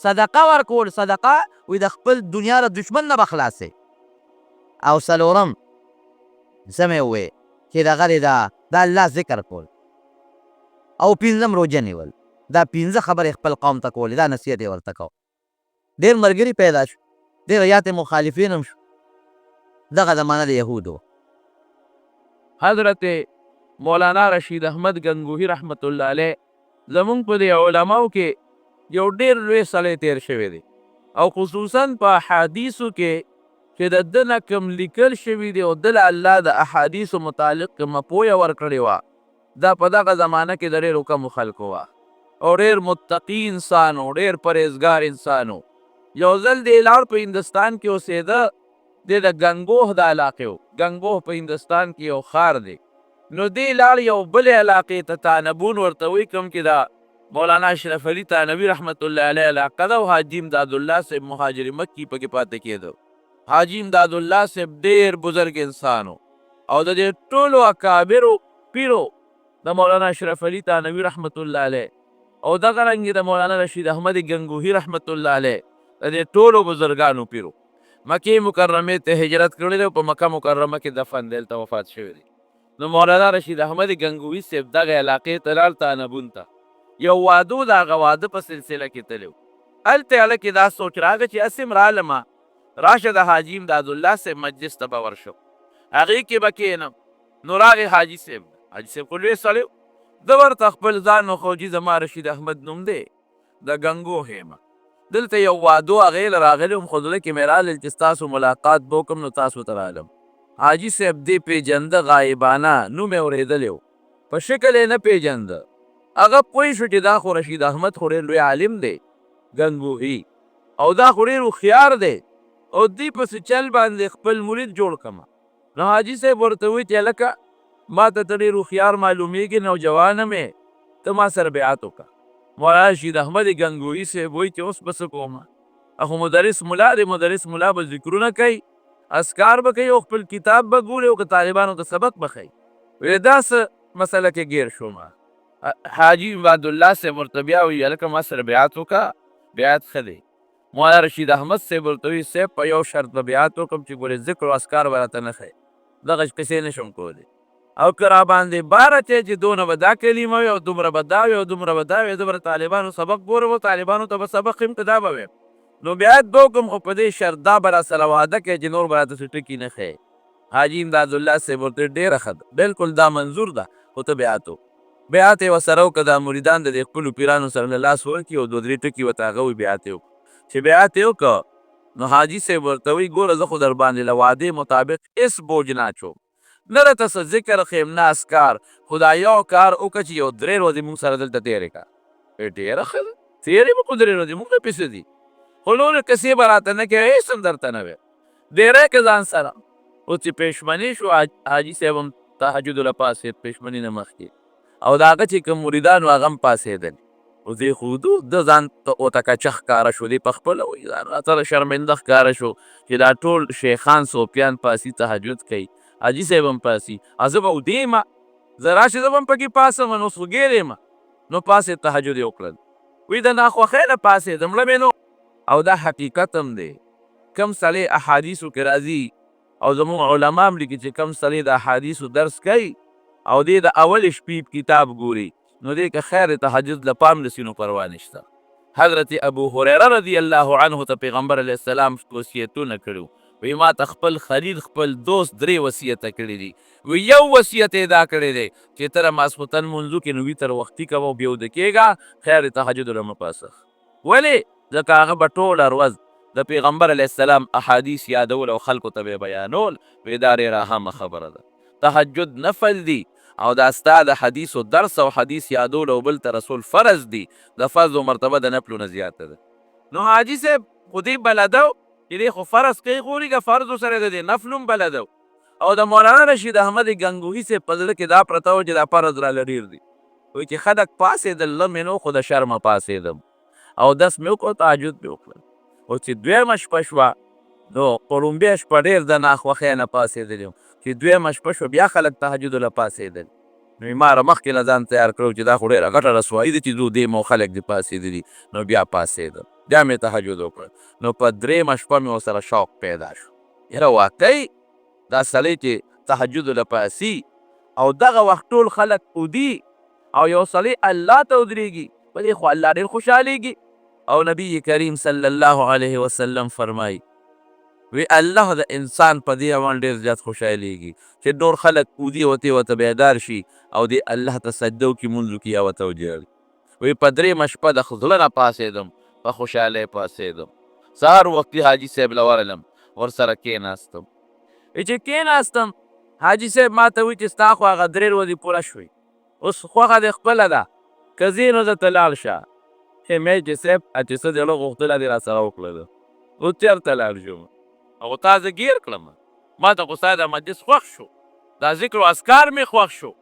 صدقه ورکول، صدقه وي د خپل دنیا د دښمن نه به خلاص. او څلورم څه مې وویل چې دغه دی دا د الله ذکر کول، او پنځم روژه نیول. دا پنځه خبرې خپل قوم ته کولې، دا نصیحت یې ورته کو. ډېر ملګري پیدا شو، ډېر زیات مخالفین هم شو. دغه زمانه د یهودو. حضرت مولانا رشید احمد ګنګوهي رحمت الله علیه زمونږ په دې علماو کې یو ډېر لوی سړی تېر شوی دی، او خصوصا په احادیثو کې چې د ده نه کوم لیکل شوي دي او ده له الله د احادیثو متعلق کومه پوهه ورکړې وه، دا په دغه زمانه کې د ډېرو کمو خلکو وه. او ډېر متقي انسان و، ډېر پرهېزګار انسان و. یو ځل دی لاړ، په هندوستان کې اوسېده، دی د ګنګوه د علاقې و. ګنګوه په هندوستان کې یو ښار دی. نو دی لاړ یو بلې علاقې ته، تانبون ورته وایي، کوم کې د مولانا اشرف علي تانوي رحمت الله علیه علاقه ده، او حاجي امداد الله صاحب مهاجر مکي پکې پاتې کېده. حاجي امداد الله صاحب ډېر بزرګ انسان و، او د دې ټولو اکابرو پیرو، د مولانا اشرف علي تانوي رحمت الله علیه او دغه رنګ د مولانا رشید احمد ګنګوهي رحمت الله علیه، د دې ټولو بزرګانو پیرو. مکې مکرمې ته هجرت کړی دی او په مکه مکرمه کې دفن دی، هلته وفات شوی دی. نو مولانا رشید احمد ګنګوهي صاحب دغه علاقې ته لاړ، تانبون ته، یو وادو د هغه واده په سلسله کې تللی و. هلته هلکې دا سوچ راغی چې هسې هم رالمه، راشه د حاجي امداد الله صاحب مجلس ته به ورشم، هغې کې به کښېنم. نو راغی حاجي صاحب. حاجي صاحب خو لوی سړی و. ده ورته خپل ځان وښود، جي زما رشید احمد نوم دی، د ګنګوه یم، دلته یو وادو هغې له راغلی وم، خو زړه کې مې رالل چې ستاسو ملاقات به وکړم، نو تاسو ته رالم. حاجي صاحب دې پېژنده غایبانه، نوم یې اورېدلی و، په شکل یې نه پېژنده. هغه پوه شو چې دا خو رشید احمد خو ډېر لوی عالم دی ګنګوهي، او دا خو ډېر هوښیار دی، او دی په څه چل باندې خپل مرید جوړ کړم. نو حاجي صاحب ورته وویل چې هلکه، ما ته ته ډېر هوښیار معلومېږې، نوجوان هم یې، ته ما سره بیعت وکړه. مولانا رشید احمد ګنګوهي صاحب وایي چې اوس به څه کوم؟ خو مدرس ملا دی، مدرس ملا به ذکرونه کوي، اذکار به کوي او خپل کتاب به ګوري او که طالبانو ته سبق به ښیي. وایي دا څه مسله کې ګیر شوم. حاجي عبادالله صاحب ورته بیا وایي، هلکه ما سره بیعت وکړه، بیعت ښه دی. مولانا رشید احمد صاحب ورته وایي، صاحب په یو شرط به بیعت وکړم چې ګورې ذکر او اذکار به راته نه ښیې، دغه قصې نه شم کولی، او که راباندې بار اچوې چې دونه به دا کلمه وي او دومره به دا وي او دومره به دا وي، زه به د طالبانو سبق ګورم او طالبانو ته به سبق ښیم، که دا به ویم نو بیعت به وکړم، خو په دې شرط دا به راسره وعده کوې چې نور به راته څه ټکي نه ښیې. حاجي امدادالله صاحب ورته ډېره ښه ده، بالکل دا منظور ده، خو ته بیعت وکړه. بیعت یې ورسره وکړه. دا مریدان د دې خپلو پیرانو سره له لاس ورکړي او دوه درې ټکي ورته هغه وایي، بیعت یې وکړ. چې بیعت یې وکړ نو حاجي صاحب ورته وایي، ګوره زه خو در باندې له وعدې مطابق هېڅ بوج نه اچوم، نه راته څه ذکر ښیم نه اذکار، خو دا یو کار وکړه چې یو درې ورځې مونږ سره دلته تېرې کړه. وایي ډېره ښه ده، تېرې به کړو درې ورځې، مونږ پې څه دي، خو نورې قصې به راته نه کوې، هېڅ هم درته نه وایم، ډېری که ځان سره. اوس چې پېشمنی شو، حاجي صاحب هم تهجدو له پاڅېد پېشمني نه مخکې، او د هغه چې کوم مریدان وو هغه هم پاڅېدل. اوس دی خو ده ځان ته ورته کچه ښکاره شو، دی په خپله وایي ځان راته شرمنده ښکاره شو چې دا ټول شیخان صوفیان پاڅي تهجد کوي، حاجي صاحب هم پاڅي، زه به اوده یم، زه راشي زه به هم پکې پاڅم، نو اوس خو ګیر یم. نو پاڅېد تهجد یې وکړل. وایي د ناخوښۍ نه پاڅېدم، مړه مې نو. او دا حقیقت هم دی، کوم سړی احادیثو کې راځي او زموږ علما هم لیکي چې کوم سړی د احادیثو درس کوي او دی د اولې شپې کتاب ګوري، نو دی که خیر تهجد له پام رسي نو پروا نشته. حضرت ابو هریره رضی الله عنه ته پیغمبر علیه السلام وصیتونه کړي وو. وی ما ته خپل خلیل، خپل دوست درې وصیته کړي دي. وی یو وصیت یې دا کړی دی چې ته د ماسخوتن لمونځ وکړې نو وتر وختي کوه او بیا اوده کېږه، خیر تهجد له مه پاڅه. ولې؟ ځکه هغه به ټوله ورځ د پیغمبر علیه السلام احادیث یادول او خلکو ته به یې بیانول. وی دا ډېره اهمه خبره ده، تهجد نفل دي او دا ستا د حدیثو درس او حدیث یادول او بل ته رسول فرض دي، د فرضو مرتبه د نفلو نه زیاته ده. نو حاجي صاحب خو دې بلده چې دی خو فرض کوي خو ورېږه فرضو سره د دې نفل هم بلد او د مولانا رشید احمد ګنګوهي صاحب په زړه کې دا پرته وه چې دا فرض راله ډېر دي. وایي چې خلک پاڅېدل، زه مې نو خو د شرمه پاڅېدم، اودس مې وکړ، تهجد مې وکړل. خو چې دویمه شپه شوه نو په ړومبۍ شپه ډېر د ناخوښۍ نه پاڅېدلی وم، چې دویمه شپه شوه بیا خلک تهجدو له پاڅېدل، نو ما مخکې نه ځان تیار کړو چې دا خو ډېره غټه رسوایي ده چې زه دې مو خلک دې پاڅېدلي، نو بیا پاڅېدم، بیا مې تهجد وکړ. نو په درېیمه شپه مې ورسره شوق پیدا شو، یاره واقعي دا سړی چې تهجدو له پاڅي او دغه وخت ټول خلک اودي او یو سړی الله ته ودرېږي، په دې خو الله ډېر خوشحالېږي. او نبی کریم صلی الله علیه وسلم فرمایي، وی الله د انسان په دې عمل ډېر زیات خوشحالېږي چې نور خلک اودي او تی ورته بیدار شي او دی الله ته سجده وکړي، مونځ وکړي یا ورته وژاړي. وی په درېیمه شپه د زړه نه پاڅېدم، په خوشحالۍ پاڅېدم. سهار وختي حاجي صاحب له ورغلم، ورسره کېناستم. وی چې کېناستم، حاجي صاحب ما ته وی چې ستا خو هغه درې ورځې پوره شوې، اوس خوښه دې خپله ده، که ځې نو ځه ته لاړ شه. مې چې صاحب چې څه دې زړه غوښتله دې راسره وکړله، اوس چېرته لاړ شم؟ هغه تا زه ګیر کړم، ما ته خو ستا دا مجلس خوښ شو، دا ذکر او اذکار مې خوښ شو،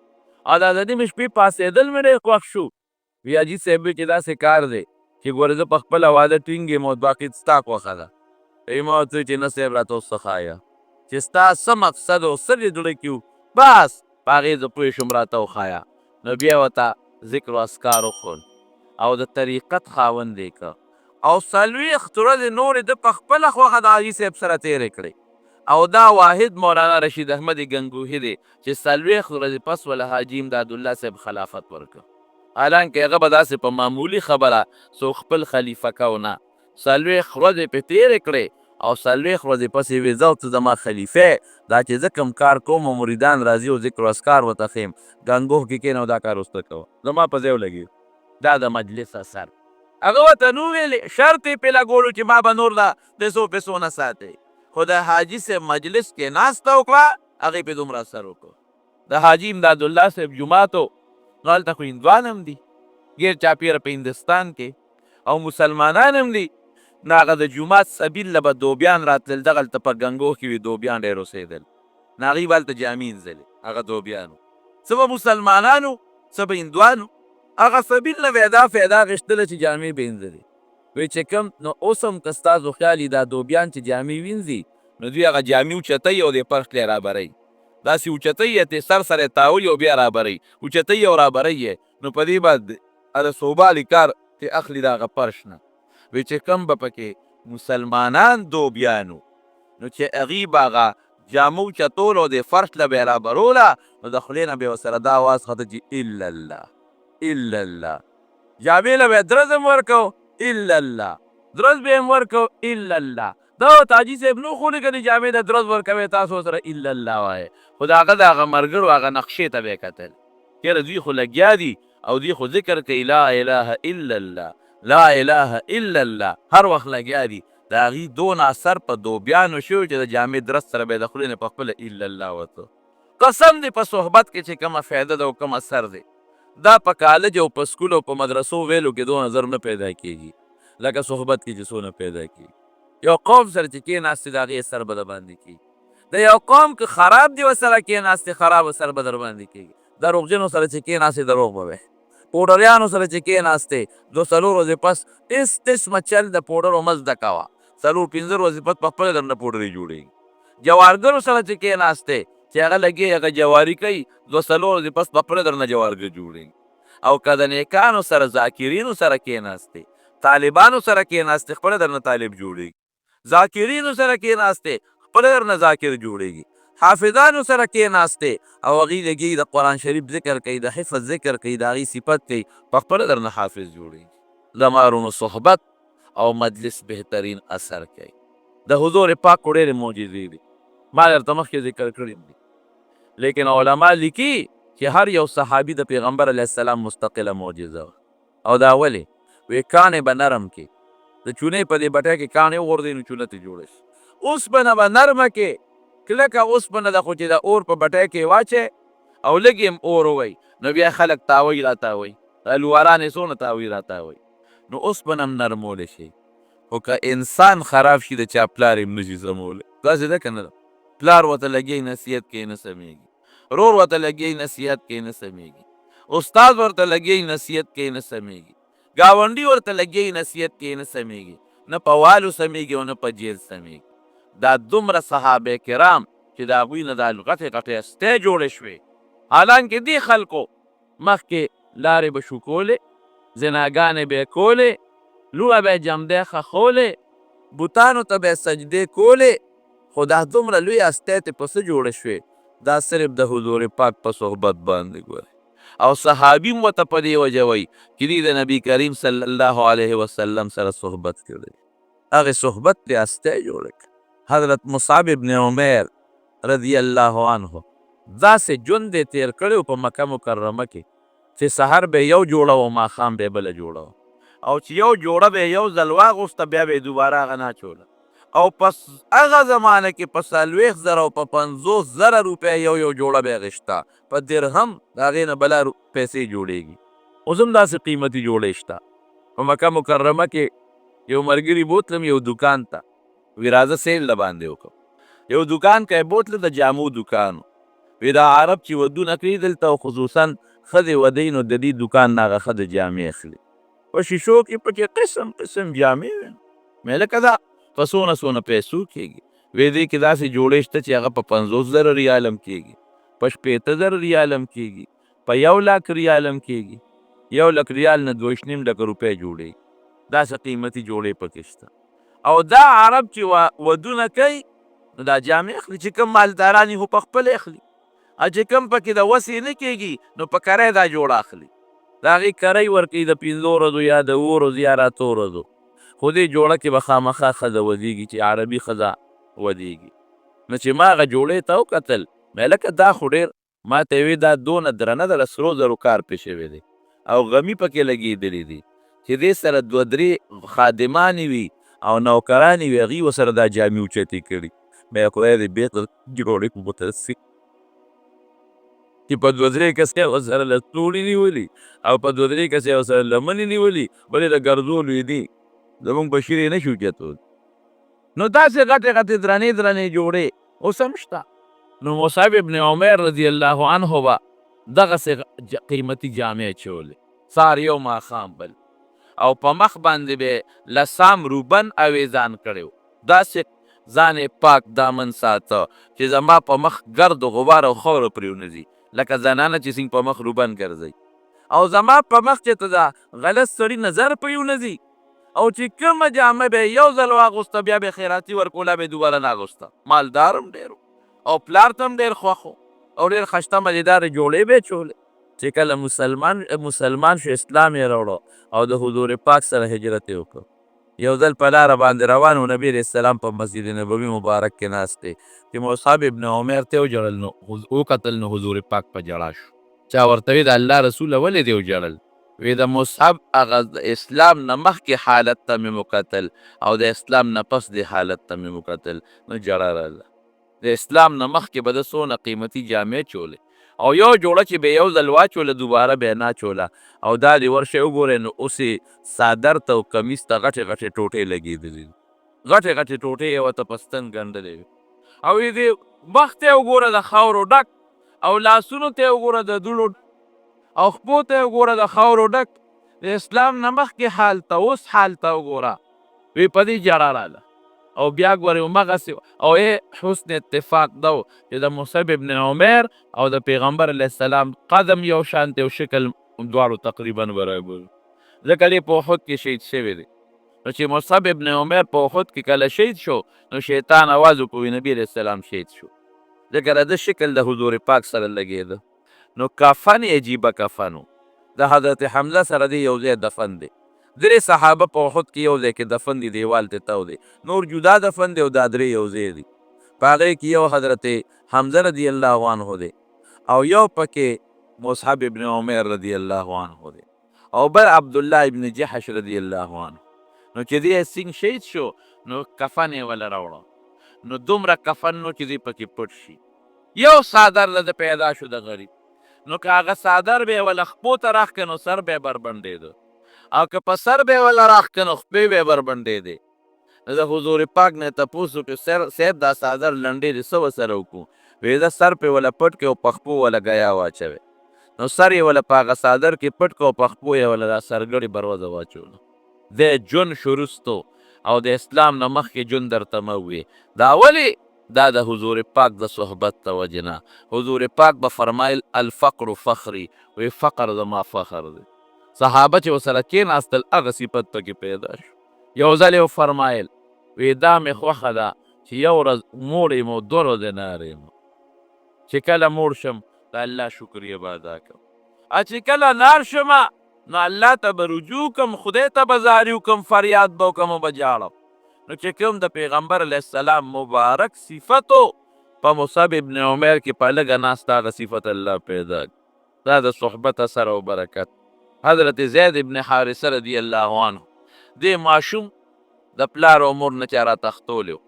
او دا د نیمې شپې پاڅېدل مې ډېر خوښ شو. وی حاجي صاحب وی چې داسې کار دی چې ګوره زه په خپله وعده ټینګ یم او باقي ستا خوښه ده. وی ما ورته وویل چې نه صاحب راته اوس څه ښایه چې ستا څه مقصد او څه دې زړه کې وو، بس په هغې زه پوه شوم، راته وښایه. نو بیا ورته ذکر او اذکار وښول او د طریقت خاوند یې کړ، او 40 ورځې نورې ده په خپله خوښه د حاجي صاحب سره تېرې کړې. او دا واحد مولانا رشید احمد ګنګوهي دی چې 40 ورځې پس وله حاجي امدادالله صاحب خلافت ورکړ. حالانکه هغه به داسې په معمولي خبره څوک خپل خلیفه کو نه. 40 ورځې پې تېرې کړې او 40 ورځې پس یې وې ځه او ته زما خلیفه یې، دا چې زه کوم کار کوم او مریدان راځي او ذکر و اذکار ورته ښیم، ګنګوه کې کېنه او دا کار اوس ته کوه، زما په ځای ولګېږه. دا د مجلس اثر. هغه ورته نه ویلې، شرط یې پرې لګولو چې ما به نور د پیسو پیسو نه ساتې، خو د حاجي صاحب مجلس کې ناسته وکړه، هغې پرې دومره اثر وکړ. د حاجي امدادالله صاحب جومات و، نو هلته خو هندوان هم دي، ګیر چاپېره په هندوستان کې او مسلمانان هم دي، نو هغه د جومات سبیل له به دوبیان راتلل، دغلته په ګنګوه کې وي دوبیان ډېر اوسېدل، نو هغوی به هلته جامې اینځلې، هغه دوبیانو څه به مسلمانانو څه به هندوانو، هغه سبیل نه به یې دا فایده اخیستله چې جامې به اینځلې. وی چې کوم نو اوس هم که ستاسو خیال وي دا دوبیان چې جامې وینځي نو دوی هغه جامې اوچتوي او د فرش له رابروي، داسې اوچتوي یې ترې سر سره یې تاووي او بیا رابروي، اوچتوي او رابروي یې، نو په دې باندې د سوبالي کار ترې اخلي د هغه فرش نه. وی چې کوم به پکې مسلمانان دوبیان وو نو چې هغوی به هغه جامه اوچتوله او د فرش له به یې رابروله نو د خولې نه به یې ورسره دا اواز خته چې الا الله الا الله، جامې له به یې درز هم ورکو الا الله، درز به یې هم ورکو الا الله. دا ورته حاجي صاحب نو ښوولې که د جامې ته درز ورکوې تاسو ورسره الا الله وایې، خو د هغه د هغه ملګرو هغه نقشې ته به یې کتل چېرې دوی خو لګیا دي او دوی خو ذکر کوي لا اله الا الله لا اله الا الله، هر وخت لګیا دي. د هغوی دونه اثر په دوبیانو شوی چې د جامې درز سره به یې د خولې نه په خپله الا الله وته. قسم دی په صحبت کې چې کومه فایده ده او کوم اثر دی، دا په کالج او په سکول او په مدرسو ویلو کې دونه زر نه پیدا کیږي لکه صحبت کې چې څونه پیدا کیږي. یو قوم سره چې کېناستې د هغې اثر به درباندې کیږي. د یو قوم که خراب دی ورسره کېناستې خراب اثر به درباندې کیږي. دروغجنو سره چې کېناستې دروغ به وایې. پوډریانو سره چې کېناستې دوه څلور ورځې پس هېڅ قسمه چل د پوډرو مه زده کوه، څلور پنځه ورځې پس په خپله درنه پوډرې جوړېږي. جوارګرو سره چې کېناستې چې هغه لګي هغه جواري کوي، دوه څلور ورځې پس په خپله درنه جوارګر جوړېږي. او که د نیکانو سره ذاکرینو سره کېناستې، طالبانو سره کېناستې، خپله درنه طالب جوړېږي. ذاکرینو سره کېناستې، خپله درنه ذاکر جوړېږي. حافظانو سره کېناستې او هغوی لګي د قرآن شریف ذکر کوي، د حفظ ذکر کوي، د هغې صفت کوي، په خپله درنه حافظ جوړېږي. زما وروڼو صحبت او مجلس بهترین اثر کوي. د حضور پاک خو ډېرې معجزې دي، ما درته مخکې ذکر کړي دي، لیکن علما لیکي چې هر یو صحابي د پیغمبر علیه السلام مستقله معجزه وه. او دا ولې؟ وې کاڼې به نرم کې، د چونې په دې بټۍ کې کاڼې وغورځوي نو چونه ترې جوړه شي. اوسپنه به نرمه کې، کلکه اوسپنه ده خو چې د اور په بټۍ کې یې واچوې او لږ یې هم اور ووهي نو بیا خلک تاووي راتاووي، دا لواران یې څونه تاووي راتاووي، نو اوسپنه هم نرمولی شي. خو خو که انسان خراب شي، د چا پلار یې هم نشي سمولی. داسې ده که نه ده؟ پلار ورته لګیا نصیحت کوي، نه سمېږي. ورور ورته لګیا نصیحت کوي، نه سمېږي. استاد ورته لګیا نصیحت کوي، نه سمېږي. ګاونډي ورته لګیا نصیحت کوي، نه سمېږي. نه په والو سمېږي او نه په جیل سمېږي. دا دومره صحابه کرام چې د هغوی نه دا غټې غټې هستۍ جوړې شوې، حالانکه دې خلکو مخکې لارې به شوکولې، زناګانې به یې کولې، لوڼه به یې جمدی ښخولې، بتانو ته به یې سجدې کولې، خو دا دومره لویه هستۍ ترې په څه جوړې شوې؟ دا صرف د حضور پاک په صحبت باندې. ګورئ، او صحابي هم ورته په دې وجه وایي چې دوی د نبي کریم صلی الله علیه وسلم سره صحبت کړی، هغې صحبت ترې هستۍ جوړه کړه. حضرت مصعب ابن عمیر رضی الله عنه داسې ژوند یې تېر کړی په مکه مکرمه کې چې سحر به یو جوړه او ماښام به بله جوړه، او چې یو جوړه به یو ځل واغوسته، بیا به یې دوباره هغه نه اچوله. او پس هغه زمانه کې په 40,000 او په 50,000 روپۍ یو یو جوړه به اخیسته په درهم، د هغې نه بلا پیسې جوړېږي. اوس هم داسې قیمتي جوړې شته. په مکه مکرمه کې یو ملګري بوتلم یو دوکان ته، وی راځه سیل د باندې وکړم. یو دوکان کې بوتله، د جامو دوکان. وی دا عرب چې ودونه کوي دلته، او خصوصا ښځې ودوي، نو د دې دوکان نه هغه ښځې جامې اخلي. په شیشو کې پکې قسم قسم جامې وې. مې لکه دا په څونه څونه پیسو کېږي؟ وې دې کې داسې جوړې شته چې هغه په 50,000 ریال هم کېږي، په 60,000 ریال هم کېږي، په 1 لک ریال هم کېږي. 1 لک ریال نه 2.5 لکه روپۍ جوړېږي. داسې قیمتي جوړې پکې شته. او دا عرب چې ودونه کوي نو دا جامې اخلي. چې کوم مالداران یې، خو په خپله اخلي، او چې کوم پکې د وسې نه کېږي، نو په کرایه دا جوړه اخلي. د هغې کرۍ ورکوي د 5 ورځو یا د 7 ورځو یا 8 ورځو، خو دې جوړه کې به خامخا ښځه ودیږي، چې عربي ښځه ودیږي. نو چې ما هغه جوړې ته وکتل، مې لکه دا خو ډېر، ما ته وی دا دونه درنه ده، له سرو زرو کار پې شوی دی او غمي پکې لګېدلي دي، چې دې سره دوه درې خادمانې وي او نوکرانې وي، هغوی ورسره دا جامې اوچتې کړي. مې خدای دې بېرته جوړې مترسي چې په دوه درې کسه ورسره لستوڼي نیولي او په دوه درې کسه ورسره لمنې نیولي، بلې د ګرځولو یې دي، زمونږ په شیرې نه شي اوچتول. نو داسې غټې غټې درنې درنې جوړې اوس هم شته. نو مصعب ابن عمیر رضی الله عنه به دغسې قیمتي جامې اچولې، سهار یو، ماښام بل، او په مخ باندې به لسام روبن اویزان کړی و. داسې ځان یې پاک دامن ساته چې زما په مخ ګرد و غبار او خاوره پرې ونځي، لکه زنانه چې څنګه په مخ روبن ګرځي، او زما په مخ چې ته دا غلط سړي نظر پرې ونځي. او چې کومه جامه به یو ځل واغوسته، بیا به خیراتي ورکوله، به دوباره نه اغوسته. مالدار هم ډېر او پلار ته هم ډېر خوښ او ډېر ښایسته مزیدارې جوړې به یې چولې. چې کله مسلمان مسلمان شو، اسلام یې راوړو او د حضور پاک سره هجرت یې وکړ، یو ځل په لاره باندې روان و، نبي علیه السلام په مسجد نبوي مبارک کې ناست دی، چې مصعب ابن عمیر ته وژړل، نو وکتل نو حضور پاک په ژړا شو. چا ورته وی د الله رسوله، ولې دې وژړل؟ وی د مصعب هغه د اسلام نه مخکې حالت ته مې وکتل او د اسلام نه پس د حالت ته مې وکتل، نو ژړا راغله. د اسلام نه مخکې به د څونه قیمتي جامې چولې او یو جوړه چې به یو ځل واچوله، دوباره به نه چوله. او دا دې ورشه وګورئ، نو اوس یې څادر ته او کمیس ته غټې غټې ټوټې لګېدلې دي، غټې غټې ټوټې یې ورته په ستن ګنډلې وي. او دې مخ ته وګوره، د خاورو ډک، او لاسونو ته وګوره، د دوړو، او خپو ته وګوره، د خاورو ډک. د اسلام نه مخکې حال ته اوس حال ته وګوره. وی په دې ژړا راله. او بیا ګورې همغسې او ای حسن اتفاق دا و چې د مصعب ابن عمیر او د پیغمبر علیه السلام قدم یو شان دی او شکل دواړو تقریبا برابر، ځکه دی په احد کې شهید شوی دی. نو چې مصعب ابن عمیر په احد کې کله شهید شو، نو شیطان اواز وکړ، نبی علیه السلام شهید شو، ځکه د ده شکل د حضور پاک سره لګېده. نو کفن یې عجیبه کفن و، د حضرت حمزه سره دی یو ځای دفن دی. درې صحابه په احد کې یو ځای کې دفن دي، دیوال ته تاو دی، نور جدا دفن دی او دا درې یو ځای دي. په هغې کې یو حضرت حمزه رضی الله عنه دی، او یو پکې مصعب ابن عمیر رضی الله عنه دی، او بل عبدالله ابن جحش رضی الله عنه. نو چې دی څنګه شهید شو، نو کفن یې وله راوړو، نو دومره کفن نو چې دی پکې پټ شي، یو څادر له پیدا شو د غریب. نو که هغه څادر به وله خپو ته راښکه، نو سر به بربنډېده، او که په سر به وله راښکه، نو خپې به بربنډېدې. نو د حضور پاک نه تپوس وکړو، سر صاحب دا څادر لنډې دې څه ورسره وکړو؟ وی دا سر پې وله پټ کړې او په خپو وله ګیا واچوې. نو سر یې وله په هغه څادر کې پټ کړ او په خپو یې وله دا سرګړې بروزه واچولو. دی ژوند شو وروستو او د اسلام نه مخکې ژوند درته مه ووې. دا ولې؟ دا د حضور پاک د صحبت د وجې نه. حضور پاک به فرمایل الفقر فخري، وی فقر زما فخر دی. صحابه چې ورسره کېناستل هغه صفت پکې پیدا شو. یو ځل یې وفرمایل وی دا مې خوښه ده چې یو ورځ موړ یم او دوه ورځې نار یم، چې کله موړ شم د الله شکریه به ادا کوم، چې کله نار شم نو الله ته به رجوع کوم، خدای ته به زاري وکړم، فریاد به وکړم او به ژاړم. نو چې کوم د پیغمبر علیه السلام مبارک صفتو په مصعب ابن عمیر کې په لږه ناسته هغه صفت الله پیدا کړ. دا د صحبت اثر او برکت. حضرت زید ابن حارثه رضی الله عنه دې ماشوم د پلار او مور نه چا راتښتولی و.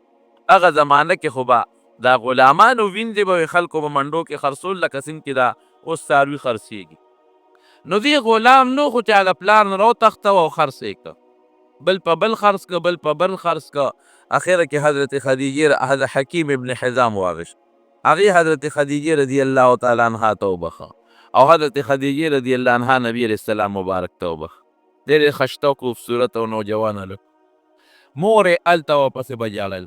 هغه زمانه کې خو به دا غلامانو وینځې به وې، خلکو به منډو کې خرڅول، لکه څنګه چې دا اوس څاروي خرڅېږي. نو دې غلام نو خو چا د پلار نه راوتښتوه او خرڅ یې کړ، بل په بل خرڅ کړ، بل په بل خرڅ کړ. اخره کې حضرت خدیجې حضرت حکیم ابن حزام واغشت. هغې حضرت خدیجې رضی الله تعالی عنها ته وبخښه او حضرت خدیجې رضی الله عنها نبی علیه السلام مبارک ته وبخښه. ډېر ښایسته او خوبصورت او نوجوان هلک. مور یې هلته ورپسې به ژړل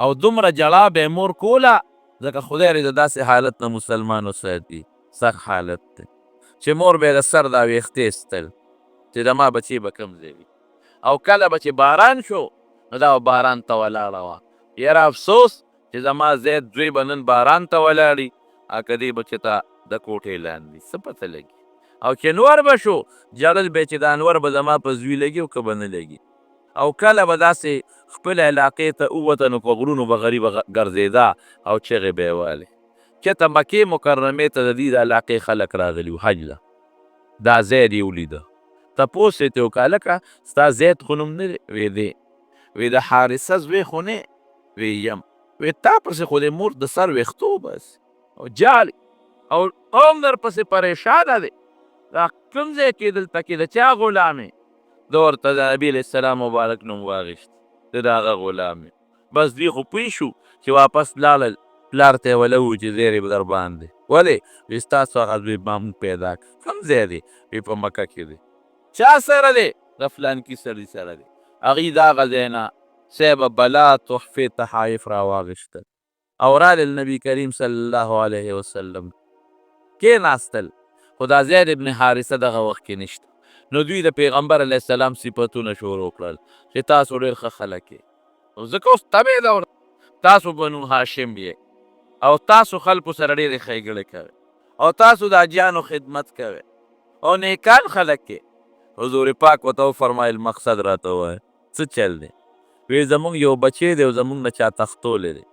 او دومره ژړا به یې مور کوله، ځکه خدای دې د داسې حالت نه مسلمان وساتي، سخت حالت دی، چې مور به یې د سر دا ویښتې ایستل چې زما بچی به کوم ځای وي. او کله به چې باران شو نو دا به باران ته ولاړه وه، یاره افسوس چې زما زید زوی به نن باران ته ولاړي، که دې بچي ته د کوټې لاندې څه پته لګي. او چې نور به شو ژړل به چې دا نور به زما په زوی لګي او که به نه لګي. او کله به داسې خپل علاقې ته ووته نو په غرونو به غریبه ګرځېده او چغې به یې والې. چېرته مکې مکرمې ته د دې د علاقې خلک راغلي وو حج له، دا زید یې ولیده، تپوس یې ترې وکړ، هلکه ستا زید خو نوم نه دی؟ وی دی. وی د حارثه زوی خو نه؟ وی یم. وی تا پسې خو د مور د سر ویښتو وباسي او جالي او قوم در پسې پریشانه دی، دا کوم ځای کې دلته کې د چا غلام یې؟ ده ورته د نبي علیه السلام مبارک نوم واخیست، زه د هغه غلام یم. بس دوی خو پوه شو چې واپس لاړل، پلار ته یې وله وویل چې زیری به در باندې ولې؟ وی ستاسو هغه زوی ما موږ پیدا کړ. کوم ځای دی؟ وی په مکه کې دی. چا سره دی؟ د فلانکي سړي سره دی. هغوی د هغه ځای نه صاحب بلا تحفې تحایف راواخیستل او رالل نبی کریم صلی الله علیه وسلم کېناستل، خو دا زید ابن حارثه دغه وخت کې نشته. نو دوی د پیغمبر علیه السلام صفتونه شروع کړل چې تاسو ډېر ښه خلک یې، نو ځکه اوس تبع ده ورته، تاسو بنو هاشم یې او تاسو خلکو سره ډېرې ښېګړې کوئ او تاسو د حاجیانو خدمت کوئ او نیکان خلک یې. حضور پاک ورته وفرمایل مقصد راته ووایه څه چل دی؟ وی زمونږ یو بچی دی او زمونږ نه چا تښتولی دی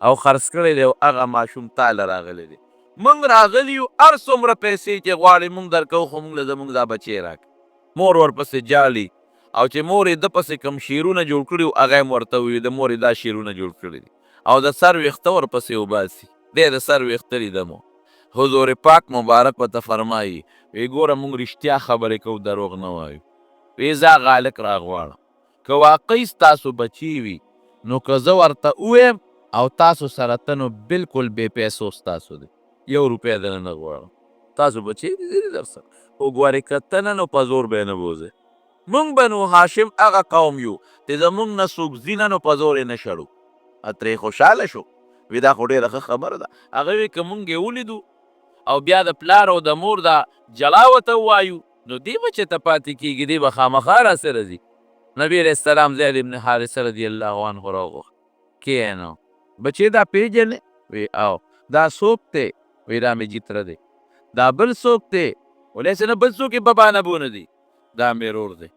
او خرڅ کړی دی او هغه ماشوم تا له راغلی دی، مونږ راغلي یو، هر څومره پیسې چې غواړې مونږ درکوو، خو مونږ له زمونږ دا بچی راکړه. مور ورپسې ژاړي او چې مور یې ده پسې کوم شعرونه جوړ کړي وو هغه یې هم ورته وویل، د مور یې دا شعرونه جوړ کړي دي او د سر ویښته ورپسې وباسي، دی د سر ویښته لیده مو. حضور پاک مبارک ورته فرمایي، وی ګوره مونږ رښتیا خبرې کوو دروغ نه وایو، وی زه هغه هلک راغواړم، که واقعي ستاسو بچی وي نو که زه ورته ووایم او تاسو سره ته نو بلکل بې پیسو ستاسو دی، یو روپۍ درنه نه غواړم، تاسو بچی دي زه دي درسره، خو ګورې که ته نه نو په زور به یې نه بوځې. مونږ بنو هاشم هغه قوم یو چې زمونږ نه څوک ځي نه نو په زور یې نه شړو. ترې خوشحاله شو، وی دا خو ډېره ښه خبره ده. هغه وی که مونږ یې ولیدو او بیا د پلار او د مور دا ژړا ورته ووایو نو دی به چېرته پاتې کېږي، دی به خامخا راسره ځي. نبي علیه السلام زید ابن حارثه رضی الله عنه راوغوښت، کېنه بچې دا پېژنې؟ وی او. دا څوک دی؟ وی دا مې جي تره دی. دا بل څوک دی؟ ولې نه بل څوک یې بابا نه بونه دی، دا مې رور دی.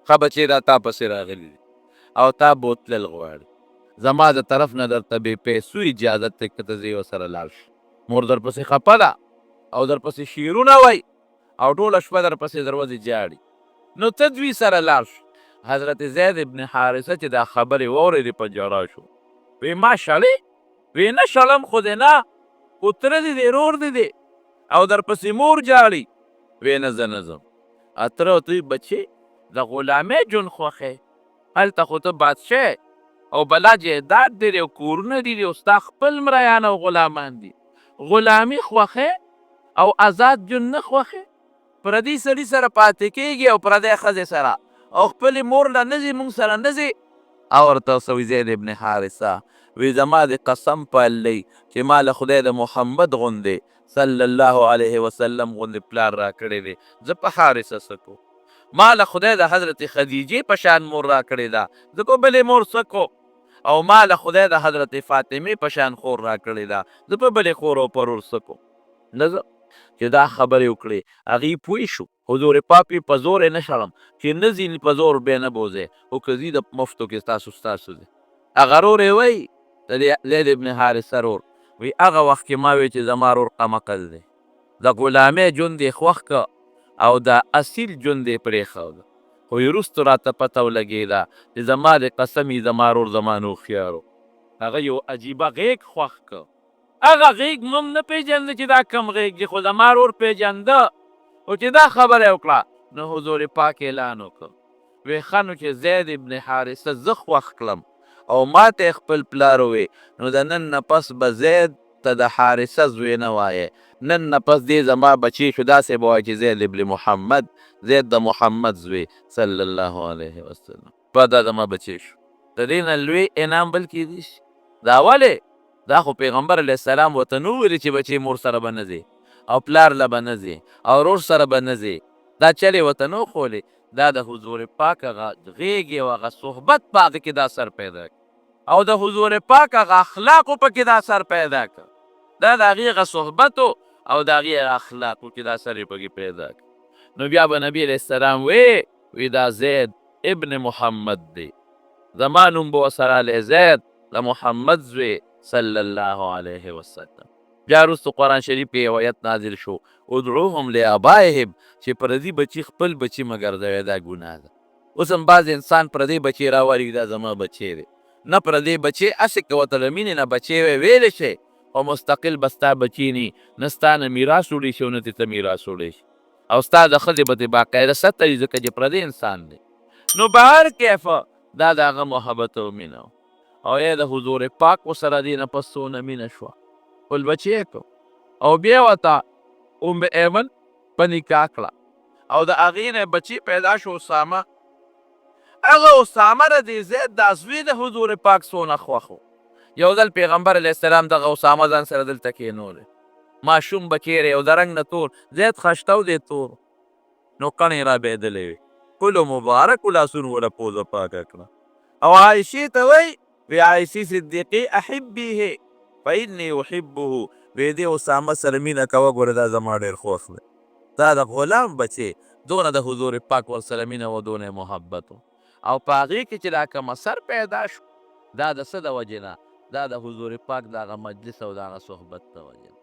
ښه بچې دا تا پسې راغلي دي او تا بوتلل غواړي، زما د طرف نه درته بې پیسو اجازت دی که ته ځې ورسره لاړ شې. مور درپسې خپه ده او درپسې شعرونه وایي او ټوله شپه درپسې دروځې ژاړي، نو ته دوی سره لاړ شه. حضرت زید ابن حارثه چې دا خبرې واورېدې په ژړا شو، وی ما شړې؟ وی نه شړم خو دې نه، خو تره دې دی، رور دې دی او درپسې مور ژاړي. وی نه زه نه ځم. تره ورته وایي بچې د غلامۍ ژوند خوښی، هلته خو ته بادشاه یې، او بلا جایداد دې دی او کورونه دي او ستا خپل مریان او غلامان دي. غلامي خوښې او ازاد ژوند نه خوښې؟ پردي سړي سره پاتې کېږي او پردی ښځې سره او خپلې مور له نه ځي، مونږ سره نه ځي. او ورته څه وي زید ابن حارثه وی زما د قسم په الله چې ما له خدای د محمد غوندې صلی الله علیه وسلم غوندې پلار راکړی دی، زه په حارثه څه کوم؟ ما له خدای د حضرت خدیجې په شان مور راکړې ده، زه په بلې مور څه کوم؟ او ما له خدای د حضرت فاطمې په شان خور راکړې ده، زه په بلې خور او پرور څه کوم؟ نه زه چې دا خبرې وکړې هغې پوه شو. حضور پاک وی په زور یې نه شړم، چې نه ځي په زور به نه بوځي، خو که ځي د مفتو کې ستاسو ستاسو دی. هغه رور یې وایي د دې زید ابن حارثه رور وی هغه وخت کې ما وی چې زما رور قمقل دی، د غلامۍ ژوند یې خوښ که او د اصیل ژوند یې پرېښود، خو وروسته راته پته ولګېده چې زما د قسم یې زما رور زما نه هوښیار و. هغه یو عجیبه غېږ خوښ که، هغه غېږ مونږ نه پېژنده چې دا کوم غېږ دی، خو زما ورور پېژنده. خو چې دا خبره یې وکړه نو حضور پاک اعلان وکړ، وی ښه نو چې زید ابن حارثه زه خوښ کړم او ماته یې خپل پلار ووی، نو د نن نه پس به زید ته د حارثه زوی نه وایې، نن نه پس دی زما بچی شو، داسې به وایې چې زید ابن محمد، زید د محمد زوی صلی الله علیه وسلم. په دا زما بچی شو. د دې نه لوی انعام بل کېدی شي؟ دا ولې؟ دا خو پیغمبر علیه السلام ورته نه وویل چې بچی مور سره به نه ځې او پلار له به نه ځې او ورور سره به نه ځې، دا چلې ورته نه وښولې. دا د حضور پاک هغه غېږې او هغه صحبت په هغه کې دا اثر پیدا کړ او د حضور پاک هغه اخلاقو پکې دا اثر پیدا کړ. دا د هغې هغه صحبت او د هغې هغه اخلاقو کې دا اثر یې پکې پیدا کړ. نو بیا به نبی علیه السلام وی دا زید ابن محمد دی، زما نوم به ورسره علی زید د محمد زوی صلی الله علیه وسلم. بیا وروسته قرآن شریف کې یو آیت نازل شو، ادعوهم لآبائهم، چې پردي بچي خپل بچي مه ګرځوئ، دا ګناه ده. اوس هم بعضې انسان پردی بچی راولي، دا زما بچی دی. نه پردی بچی هسې که ورته له مینې نه بچی وی ویلی شي، خو مستقل به ستا بچی نه، نه ستا نه میراث وړي شي او نه ترې ته میراث وړی شي، او ستا د ښځې به ترې باقاعده ستر وي، ځکه چې پردی انسان دی. نو بهر کیف دا د هغه محبت او مینه او ای د حضور پاک ورسره دې نه پس څونه مینه شوه، خپل بچی یې کړو او بیا ورته ام ایمن په نکاح کړه او د هغې نه بچی پیدا شو اسامه. هغه اسامه د دې زید دا زوی د حضور پاک څونه خوښ و. یو ځل پیغمبر علیه السلام دغه اسامه ځان سره دلته کښېنولی، ماشوم بچی دی او د رنګ نه تور، زید خشته او دی تور، نو کڼې را بېدلې وې، خپلو مبارکو لاسونو وله پوزه پاکه کړه او عایشې ته وایي، وی عایشې صدیقې احبیه فانی احبه، وی دې اسامه سره مینه کوه، ګوره دا زما ډېر خوښ دی. دا د غلام بچی دونه د حضور پاک ورسره مینه و، دونه محبت و، او په هغې کې چې دا کوم اثر پیدا شو دا د څه د وجې نه؟ دا د حضور پاک د هغه مجلس او د هغه صحبت د وجې نه.